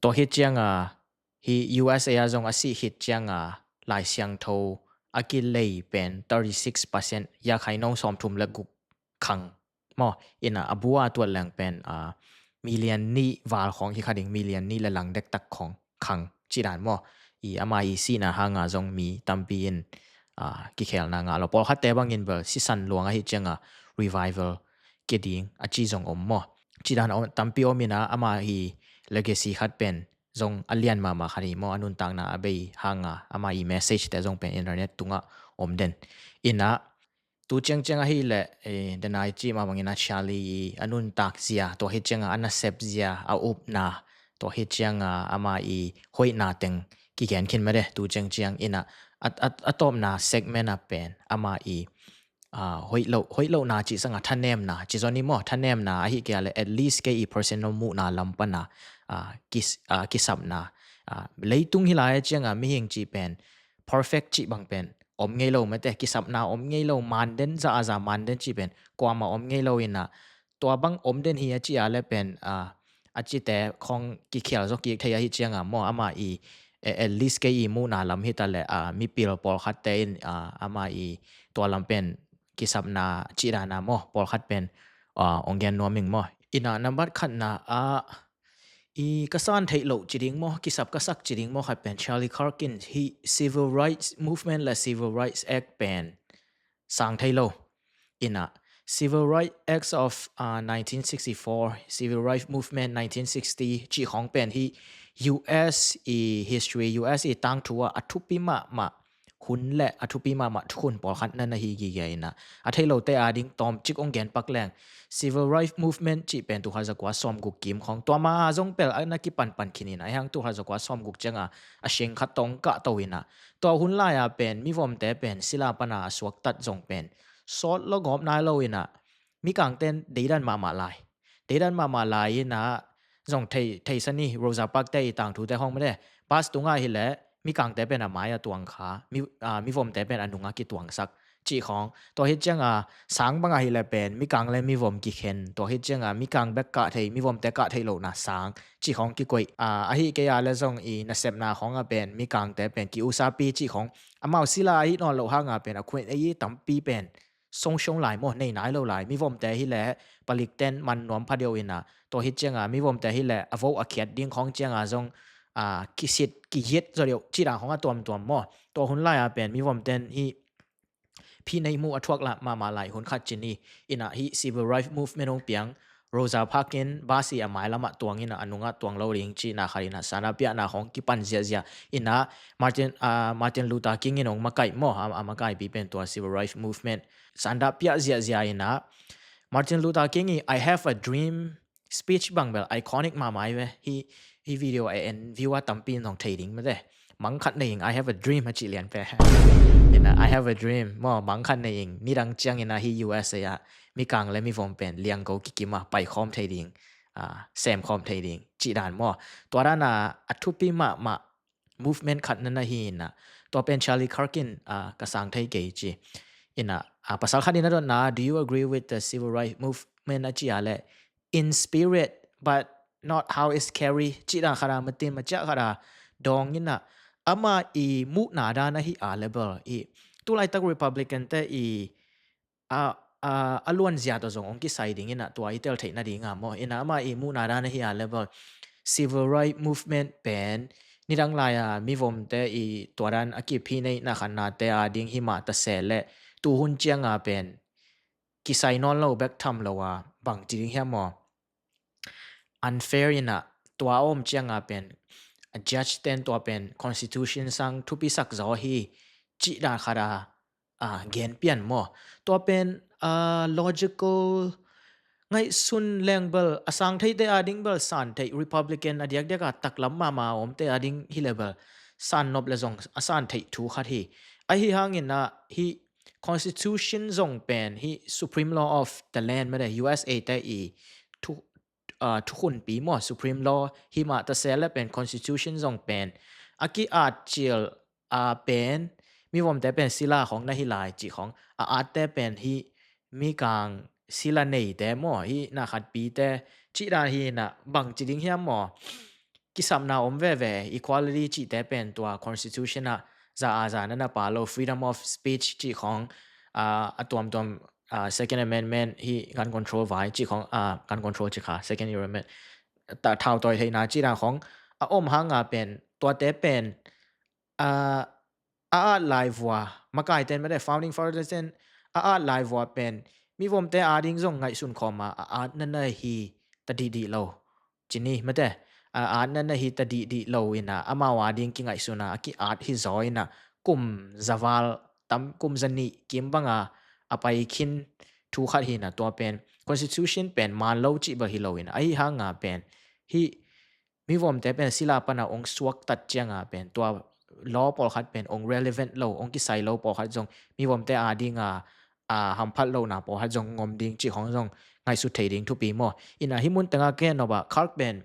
tua khit cianga hi U S A a zong a sih khit cianga Lai Siangtho a kilei pen thirty six percent, yakhai nong sawmthum le guk khang maw, ina a bu a tuat leng pen, ah, million nih val khong hi kha ding, million nih le lang dektak khong khang cih dan maw. I ama i sihna hanga zong mi tampi in, ah, kikhelna ngah lo. Pawlkhatte bangin bel sisan luang ahi cianga revival kia ding a ci zong om maw. Cih dan a tampi om ina ama i legacy khat pen zong a lian mahmah khat hi maw, a nuntakna a bei hanga ama i message te zong pen internet tungah om den. Ina tu ciangciang ahi le, eh, dena i cih mah bangin a Charlie i a nuntak zia, tua hi cianga a nasep zia, a upna, tua hi cianga ama i hoihna teng kigen khin mate, tu ciangciang ina a, a, a tawpna segment a pen ama i, ah, hoih lo, hoih lohna cih sanga thanemna, ci zoni maw, thanemna ahi kei a le at least kei i personal muhna lam pana, ah, kis-, ah, kisapna, ah, leitung hi lai cianga mihing cih pen perfect cih bang pen om ngei lo mate, kisapna om ngei lo, man den, za a za man den cih pen kuama om ngei lo ina, tua bang om den hi a ci a le pen, ah, a cite khong kikhial zaw kik thei ahi cianga maw, ama i, eh, at least kei i muhna lam hita le, ah, mipil pawlkhatte in, ah, ama i tua lam pen kisapna cih dana maw, pawlkhat pen, ah, ong gen nuam ing maw. Ina nambat khatna ah i ka san theih loh ci ding maw, kisap ka sak ci ding maw khat pen Charlie Kirk in hi Civil Rights Movement le Civil Rights Act pen sang thei lo. Ina Civil Rights Acts of, uh, nineteen sixty-four, Civil Rights Movement nineteen sixty cih khong pen hi U S i history, U S i tangthu ah a thupi mahmah hun le a thupi mahmah thukhun pawlkhat na na hi gige ina, a thei lote a ding tawmcik ong gen pak leng, Civil Rights Movement cih pen tul khat za kua sawmguk kim khong, tua ma zong pel a na kipanpan khin ina, a hiang tul khat za kua sawmguk cianga a sing khat tawh ong kahto ina, tua hun lai a pen mivomte pen sila pana a suaktat zong pen sawt lo gawp nai lo ina, mikangten deidan mahmah lai. Deidan mahmah lai ina zong thei, thei sani Rosa Park te i tangthu te khong mate, bus tunga hi le mikangte pen a mai a tuang kha, mi, ah, mivomte pen a nunga kituangsak cih khong. Tua hi cianga sang banga hi le pen mikang le mivom kikhen, tua hi cianga mikang bek kah thei, mivomte kah thei lohna sang cih khong kikoih. Ah, ahi kei a le zong i nasepna khong a pen mikangte pen ki-usapi cih khong, amau sila ahi nawn loh hanga pen a khun ei tampi pen songshong lai maw, nei nai lo lai. Mivomte hi leh palikten man nuam pha deuh ina, tua hi cianga mivomte hi leh a vo a khiat ding khawng cianga zong a kisit kiyit zaw deuh ci dan khawng a tuamtuam maw. Tua hun lai-a pen mivomten hi phinei mu a thuak lah mahmah lai hun khat ci ni. Ina hi civil rights movement hong piang Rosa Parks in bus hi a mailamah tuang ina a nungah tuang lo ding cihna khat ina sana piahna khawng kipan ziahziah ina Martin, ah, Martin Luther King in hong makaih maw, a, a makaipi pen tua civil rights movement sanda piah ziahziah ina Martin Luther King i "I have a dream" speech bang bel iconic mahmah hi ve. Hi, hi video a en view a tampi in zong thei ding mate. Mangkhat nei ing, "I have a dream" a cih lian pe. Ina, "I have a dream" maw, mangkhat nei ing, nidang ciang ina hi U S A a mikang le mivom pen liangko kikim a paikhawm thei ding, a, semkhawm thei ding cih dan maw. Tua dan a, a thupi mahmah movement khat na na hi ina, tua pen Charlie Kirk in, a, ka sang thei kei ci. Ina, a, pasal khat in a dotna, "Do you agree with the civil rights movement?" a ci a le, "In spirit, but not how it's carried," cih dan khat a, matin maciah khat a dawng ina, ama i muhna dan ahi a le bel i tulaitak Republican te i a, a, a luanzia tawh zong hong kisai ding ina tua i tel theih nading a maw. Ina ama i muhna dan ahi a le bel civil rights movement pen nidang lai-a mivomte i tua dan a kiphineihna khatnate a ding hi mah ta se le tuhun cianga pen kisai nawn lo bek tham lo a bang ci ding hiam maw. Unfair ina tua a om cianga pen a judge ten tua pen constitution sang thupi sak zaw hi cih dan khat a, a, gen pian maw. Tua pen, a, logical ngaihsun leng bel a sang theite a ding bel san theih, Republican a diakdiak a taklam mahmah a omte a ding hi le bel san nop le zong a san theih thu khat hi. Ahi hangin a hi constitution zong pen hi supreme law of the land mate, U S A te i thu, a, thukhunpi maw, supreme law hi mah ta se le pen constitution zong pen a ki-at cil a pen mivomte pen sila khawng na hi lai cih khawng a atte pen hi mikang sila neite maw, hi na khatpite cih dan hi ina bang ci ding hiam maw. Kisapna om veve, equality cihte pen tua constitution ah za a za na na pa lo, freedom of speech cih khawng, a, a tuamtuam, a, Second Amendment hi gun control vai cih khawng, a, gun control cih kha, Second Amendment ta thau tawi theihna cih dan khawng a om hanga pen tuate pen, a, a at lai vua, makaiten mate, founding fathers ten a at lai vua pen mivomte a ding zong ngaihsun khawma a at na na hi ta dihdih lo ci ni mate. A at na na hi ta dihdih lo ina amau a ding kingaihsuna a ki-at hi zaw ina kum zaval tam, kum zanih kim banga a pai khin thu khat hi ina tua pen constitution pen man lo cih bel hi lo ina ahi hanga pen hi mivomte pen sila pana ong suaktat cianga pen tua law pawlkhat pen ong relevant lo, ong kisai lo pawlkhat zong mivomte a dinga a hamphat lohna pawlkhat zong ngom ding cih khawng zong ngaihsut thei ding thupi maw. Ina hi mun tenga ken nop a Kirk pen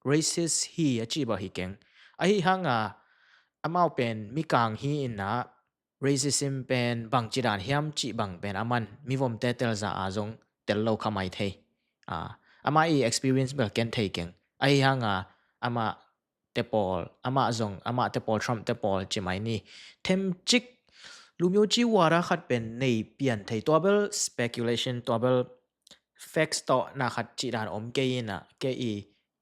racist hi a cih bel hi keng. Ahi hanga amau pen mikang hi ina racism pen bang ci dan hiam cih bang pen aman mivomte telza a zong tel lo kha mai thei. A, ama i experience bel ken thei keng. Ahi hanga ama te pawl, ama zong, ama te pawl, Trump te pawl ci mai ni. Themcik lumyo ci wara khat pen nei pian thei. Tua bel speculation, tua bel facts tawh na khat cih dan om kei ina, kei i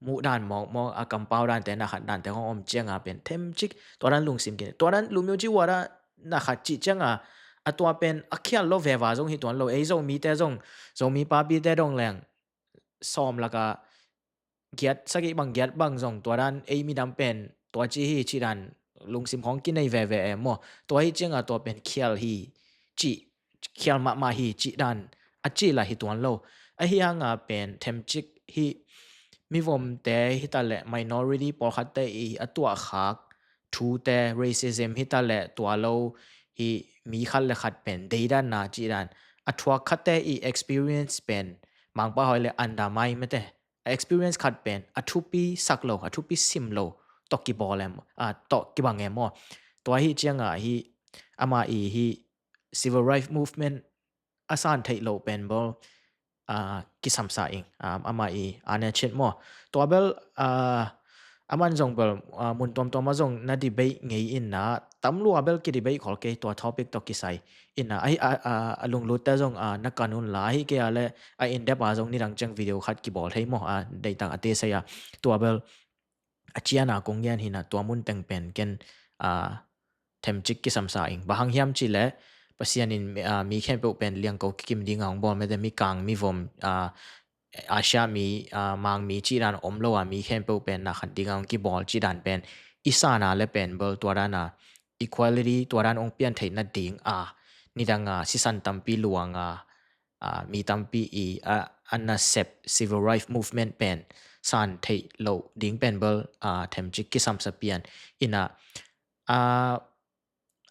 muh dan mawkmawk a kampau dante na khat dante hong om cianga pen themcik tua dan lungsim kei, tua dan lumyo ci wara na khat cih cianga a tua pen a khial lo veva zong hi tuan lo. Ei Zomite zong, Zomi papite dong leng sawm laka giat, sagih bang giat bang zong tua dan ei midam pen tua ci hi cih dan lungsim khawng kinei veve e maw. Tua hi cianga tua pen khial hi cih, khial mahmah hi cih dan a cih lah hi tuan lo. Ahi hanga pen themcik hi mivomte hi ta le minority pawlkhatte i a tuahkhak thute, racism hi ta le tua lo hi mi khat le khat pen deidanna cih dan a thuak khatte i experience pen mangpa hoi le undermine mate. A experience khat pen a thupi sak lo, a thupi sim lo tawh kibawl em, a, tawh kibang em maw. Tua hi cianga hi ama i hi civil rights movement a san theih lo pen bel, a, kisamsa ing, a, ama i a ne chin maw. Tua bel, a, aman zong bel, a, mun tuamtuam a zong na debate ngei ina tam lua bel kidebate khol kei tua topic tawh kisai. Ina, a, a, a, a lunglutte zong, a, na kan un la, ahi kei a le, a in depth a zong nidang ciang video khat kibawl thei maw, a, deihtak a tesei a, tua bel, a ciana kong gen hi na, tua mun teng pen ken, a, themcik kisamsa ing. Bang hang hiam cih leh, Pasian in, a, mi khempeuh pen liangko kikim ding a hong bawl mete, mi kang, mi vom, a, Asia mi, a, Mang mi cih dan om lo a, mi khempeuh pen na khat ding a hong kibawl cih dan pen, i san a le pen bel tua dan a equality, tua dan hong pian theih nading a, nidang a sisan tampi luang a, a, mi tampi i, a, a nasep civil rights movement pen san theih loh ding pen bel, a, themcik kisamsa pian. Ina, a,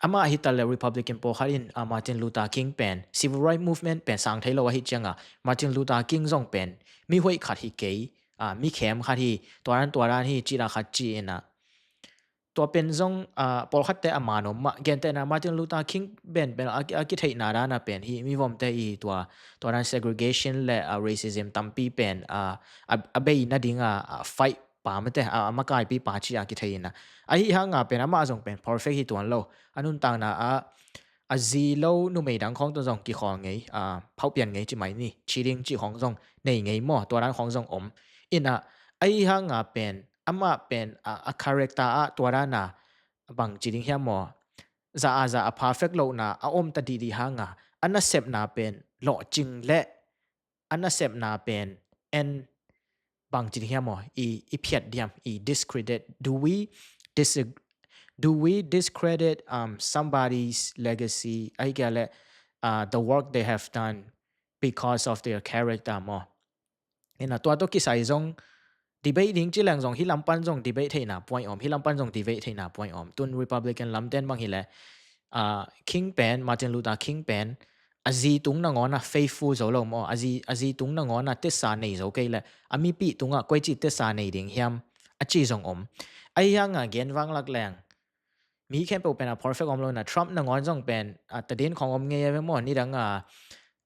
amah hi ta le Republican pawlkhat in, a, Martin Luther King pen civil rights movement pen sang thei lo ahi ciang a, Martin Luther King zong pen mi hoih khat hi kei, a, mi khem khat hi, tua dan, tua dan hi, cih dan khat ci ina. Tua pen zong, a, pawlkhatte a man om mah, gentehna Martin Luther King pen, pen a, a kitheihna dan a pen hi, mi vomte i tua, tua dan segregation le, a, racism tampi pen, a, a, a bei nading a, a fight pa mete, a, a makaipi pa ci a kithei ina. Ahi hang a pen amah zong pen perfect hi tuan lo. A nuntakna a, a zi lo numei dang khawng tawh zong kikhawl ngei, a, phauhpian ngei ci mai ni, cheating ci khawng zong nei ngei maw, tua dan khawng zong om. Ina, ahi hang a pen, amah pen, a, a character a, tua dan a, bang ci ding hiam maw, za a za a perfect lohna a om ta dihdih hang a, a nasepna pen lawhcing le, a nasepna pen en bang ci ding hiam maw, i, i phiat diam, i discredit. Do we dis-, do we discredit, um, somebody's legacy? Ahi kei a le, uh, the work they have done because of their character maw. Ina tua tawh kisai zong debate ding ci leng zong hi lampan zong debate theihna point om, hi lampan zong debate theihna point om. Tun Republican lamten bang hi le, a, King pen, Martin Luther King pen, a zi tung nangawn a faithful zo lo maw, a zi, a zi tung nangawn a tesa nei zo kei le, a mipi tungah koici tesa nei ding hiam, a ci zong om. Ahi hang a gen vanglak leng, mi khempeuh pen a perfect om lo na, Trump nangawn zong pen, a, tadin khawng om ngei a ve maw, nidang a,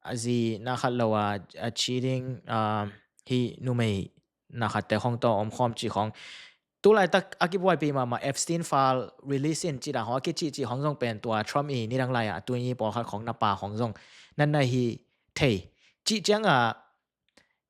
a zi na khat lo a, a cheating, a, hi numei na khatte khawng tawh om khawm ci khawng. Tulaitak a kibuaipi mahmah Epstein file release in ci dan khawng a kici ci khawng zong pen tua Trump i nidang lai a, a tuni pawlkhat khawng na pa khawng zong na na hi thei. Ci ciang a,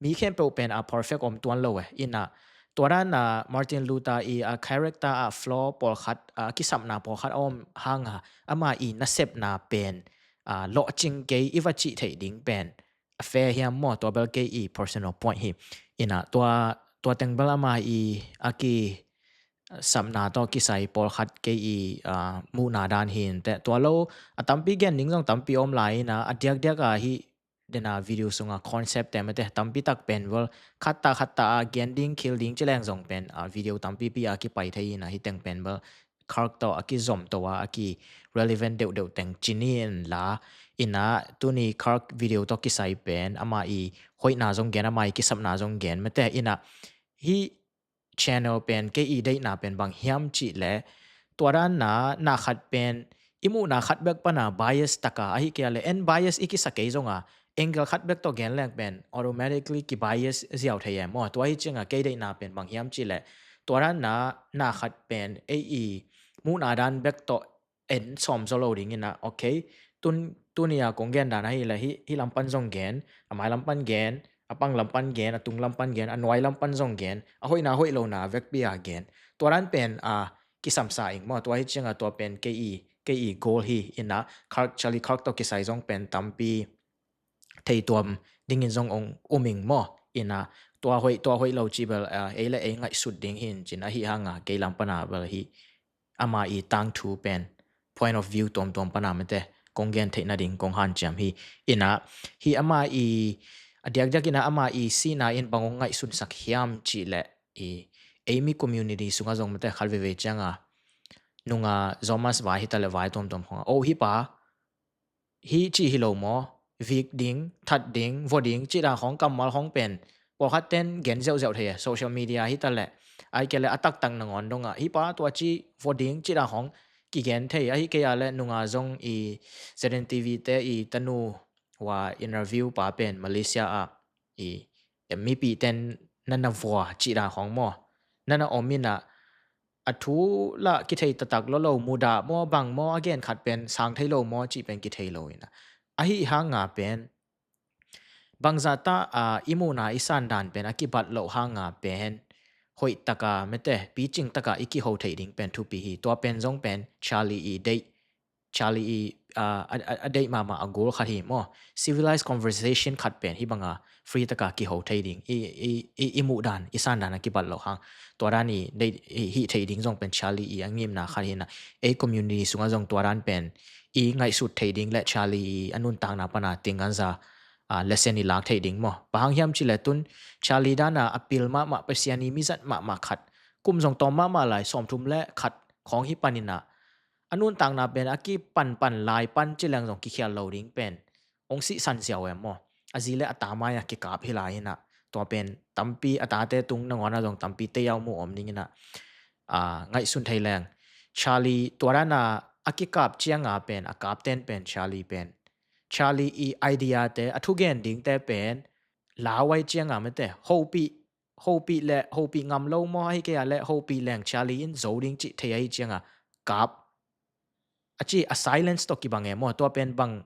mi khempeuh pen a perfect om tuan lo e. Ina, tua dan a Martin Luther i a character a flaw pawlkhat, a kisapna pawlkhat a om hang a, ama i nasepna pen, a, lawhcing kei i va cih theih ding pen a fair hiam maw, tua bel kei i personal point hi. Ina, tua, tua teng bel ama i a kisapna tawh kisai pawlkhat kei i, a, muhna dan hi inteh. Tua lo, a tampi gen ding zong tampi om lai ina, a diakdiak a hi, dena video sunga concept te mete tampi tak pen vel khatta khatta a gen ding khil ding ci leng zong pen, a, video tampipi a kipai thei ina, hi teng pen vel Kirk tawh a kizom to a, a ki relevant deuhdeuh teng ci ni in la. Ina, tuni Kirk video tawh kisai pen ama i hoihna zong gen, ama i kisapna zong gen mete. Ina, hi channel pen kei i deihna pen bang hiam cih leh, tua dan na, na khat pen i muhna khat bek pana bias taka, ahi kei a le en bias i kisa kei zong a, angle khat bek tawh gen leng pen automatically ki bias ziau thei e maw. Tua hi ciang a kei deihna pen bang hiam cih leh, tua dan na, na khat pen ei i muhna dan bek tawh en sawm zaw lo ding ina, okay. Tun, tuni a kong gen dan ahi le hi, hi lampan zong gen, a mai lampan gen, a pang lampan gen, a tung lampan gen, a nuai lampan zong gen, a hoihna hoih lona vekpi a gen. Tua dan pen, a, kisamsa ing maw, tua hi ciang a tua pen kei i, kei i goal hi ina, Kirk, Charlie Kirk tawh kisai zong pen tampi thei tuam dingin zong ong um ing maw. Ina, tua hoih, tua hoih lo ci bel, a, ei le ei ngaihsut ding hin cin ahi hang a, kei lam pana bel hi ama i tangthu pen point of view tuamtuam pana mete kong gen theih nading kong hanciam hi. Ina, hi ama i, a diakdiak ina ama i sihna in bang ong ngaihsunsak hiam cih leh, i, ei mi community sunga zong mete khat veivei ciang a, nunga Zomas vai hi ta le vai tuamtuam khong a, oh, hi pa, hi ci hi lo maw, vik ding, that ding, vo ding, cih dan khong kammal khong pen pawlkhat ten gen zeuhzeuh thei a, social media hi ta le, ai ke le a taktak nangawn dong a, hi pa tua ci vo ding, cih dan khong kigen thei. Ahi kei a le nunga zong i Z N T V te i tanu wa interview pa pen Malaysia a i, em, mipi ten nana vua cih dan khong maw, nana om ina, a thu lah kithei taktak lo lo, mudah maw, bang maw, a gen khat pen sang thei lo maw cih pen kithei lo ina. Ahi hanga pen bangzah ta, ah, i muhna i sandan pen a kibat loh hanga pen hoih taka mete picing taka i kiho thei ding pen thupi hi. Tua pen zong pen Charlie i deih, Charlie i, ah, a, a, a deih mahmah a goal khat hi maw. Civilized conversation khat pen hi banga free taka kiho thei ding i, i, i, i muhdan i sandan a kibat loh hang tua dan i deih i hih thei ding zong pen Charlie i a ngimna khat hi na. Ei community sungah zong tua dan pen i ngaihsut thei ding le Charlie i a nuntakna pana tingganza, ah, lesson i lak thei ding maw. Bang hang hiam cih le tun Charlie dana a pil mahmah, Pasian i mizat mahmah khat, kum zong tawm mahmah lai, sawmthum le khat khawng hi panin ah a nuntakna pen a kipanpan lai pan ci leng zong kikhial lo ding pen ong sihsan ziau em maw. A zi le a ta mai-ah kikap hi lai inah tua pen tampi a tate tung nangawn ah zong tampi tei-au mu om ding inah, ah, ngaihsun thei leng. Charlie tua dana a kikap cianga pen a kapten pen Charlie pen Charlie i idea te, a thugen dingte pen lau ai cianga mete hopih, hopih le hopih ngam lo maw, ahi kei a le hopih leng Charlie in zo ding cih thei ahi cianga kap a ci a silence tawh kibang e maw. Tua pen bang,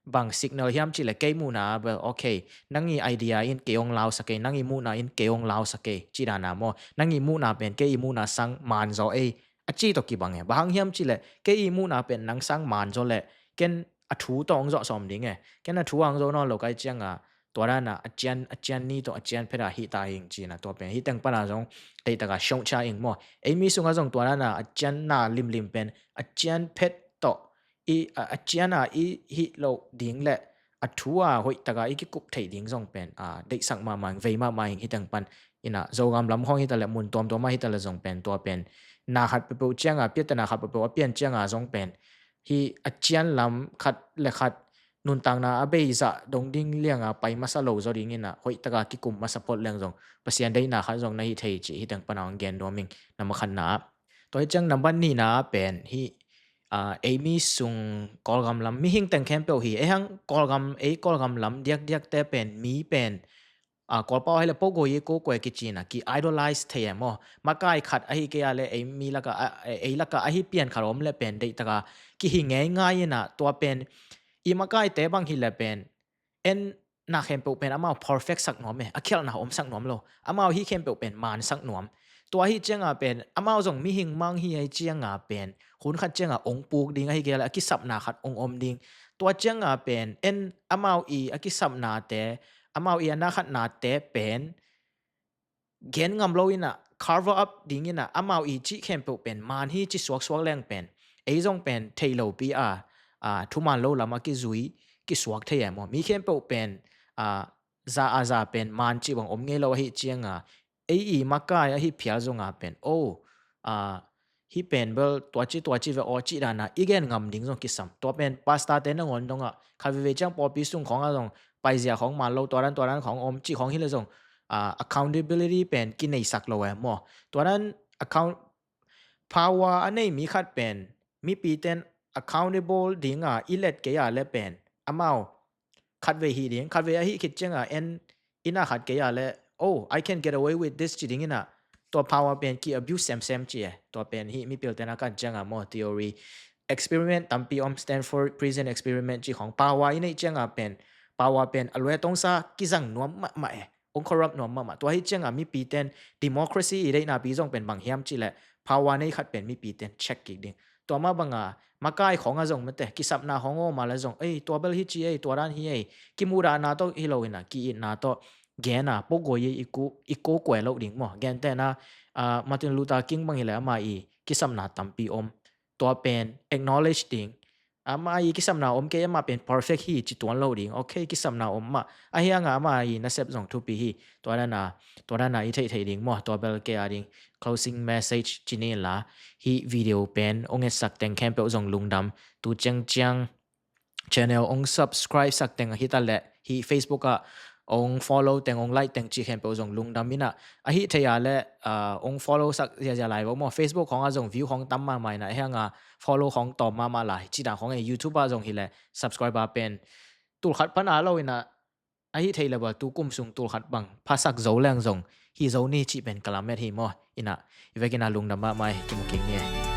bang signal hiam cih le kei muhna bel, okay, nang i idea in kei ong lausak kei, nang i muhna in kei ong lausak kei ci dana maw. Nang i muhna pen kei i muhna sang man zaw ei a ci tawh kibang e. Bang hang hiam cih le kei i muhna pen nang sang man zaw le ken a thu tawh ong zawh sawm ding e. Ken a thu ang zo nawn lo kai cianga tua dana a cian, a cian ni tawh a cian phet a hih ta ing cina tua pen hih teng pana zong deih taka siong cia ing maw. Ei mi sunga zong tua dana a cian na limlim pen a cian phet tawh i, a, a cian a i hih lo ding le a thu a hoih taka i kikup thei ding zong pen, a, deihsak mahmah ing, vei mahmah ing hih teng pan. Ina Zogam lam khawng hita le mun tuamtuam a hita le zong pen tua pen na khat peuhpeuh cianga piate na khat peuhpeuh a pian cianga zong pen hih a cian lam khat le khat nuntakna a beizah dong ding lianga pai masa lo zaw ding inah hoih taka kikum masa phot leng zong Pasian deihna khat zong na hi thei cih hih teng pana ong gen nuam ing. Nama khatna ah tua hi ciang nambat nihna ah pen hih, ah, ei mi sung Kawlgam lam mihing teng khempeuh hi. Ei hang Kawlgam, ei Kawlgam lam diakdiakte pen mi pen, ah, Kawlpau ahi le pogoi i kokoi kicina ki idolize thei e maw. Makai khat ahi kei a le ei mi laka, ah, ei laka ahi pian khat om le pen deih taka kihi ngeingai inah tua pen i makaite bang hi le pen en na khempeuh pen amau perfect sak nuam e, a khialhna om sak nuam lo. Amau hi khempeuh pen man sak nuam. Tua hi cianga pen amau zong mihing mang hi ahi cianga pen hun khat cianga ong puk ding ahi kei a le a kisapna khat ong om ding. Tua cianga pen en amau i a kisapnate, amau i a na khatnate pen gen ngam lo inah cover up ding inah amau i cih khempeuh pen man hi ci suaksuak leng pen ei zong pen thei lo pi a, a, thuman lo lam a kizui kisuak thei e maw. Mi khempeuh pen, a, za a za pen man cih bang om ngei lo ahi cianga ei i makai ahi phial zonga pen, oh, a, hih pen bel tuaci tuaci ve aw cih dana i gen ngam ding zong kisam. Tua pen pastor te nangawn dongah khat veve ciang pawlpi sung khawngah zong paizia khawng man lo, tua dan tua dan khawng om cih khawng hi le zong, ah, accountability pen kineisak lo e maw. Tua dan account, power a nei mi khat pen mipi ten accountable dinga i let kei a le pen amau khatvei hi ding, khatvei ahi khit cianga en i na khat kei a le, oh, I can get away with this ci ding inah tua power pen ki abuse semsem ci e. Tua pen hih mipil tena kan cianga maw theory experiment tampi om, Stanford prison experiment ci khawng, power i neih cianga pen power pen a luai tongsa kizang nuam mahmah e. Ong corrupt nuam mahmah. Tua hi cianga mipi ten democracy i deihna pi zong pen bang hiam cih le power nei khat pen mipi ten check kik ding. Tua mah banga makai khawng a zong mete kisapna khawng om a le zong, ei, tua bel hi ci ei, tua dan hi ei, kimudahna tawh hi lo inah ki-itna tawh gen a pogoi i ku, i ko kuai lo ding maw. Gentehna, ah, Martin Luther King bang hi le ama i kisapna tampi om. Tua pen acknowledge ding. Ama i kisapna om kei, ama pen perfect hi ci tuan lo ding. Okay, kisapna om mah. Ahi hanga ama i nasep zong thupi hi. Tua dana, tua dana i theih theih ding maw. Tua bel kei a ding closing message ci ni la. Hih video pen ong etsak teng khempeuh zong lungdam. Tu ciangciang channel ong subscribe sak teng hita le hih Facebook ah ong follow teng, ong like teng cih khempeuh zong lungdam inah. Ahi thei a le, ah, ong follow sak ziazia lai vo maw. Facebook khawngah zong view khawng tam mahmah inah, ahi hanga follow khawng tawm mahmah lai. Cih dan khawng e, YouTube ah zong hi le subscriber pen tul khat pan a lo inah Ahi thei le bel tu kum sung tul khat bang phasak zo leng zong hi zo ni cih pen ka lamet hi maw. Inah i vekin a lungdam mahmah hi, kimu kik ni e.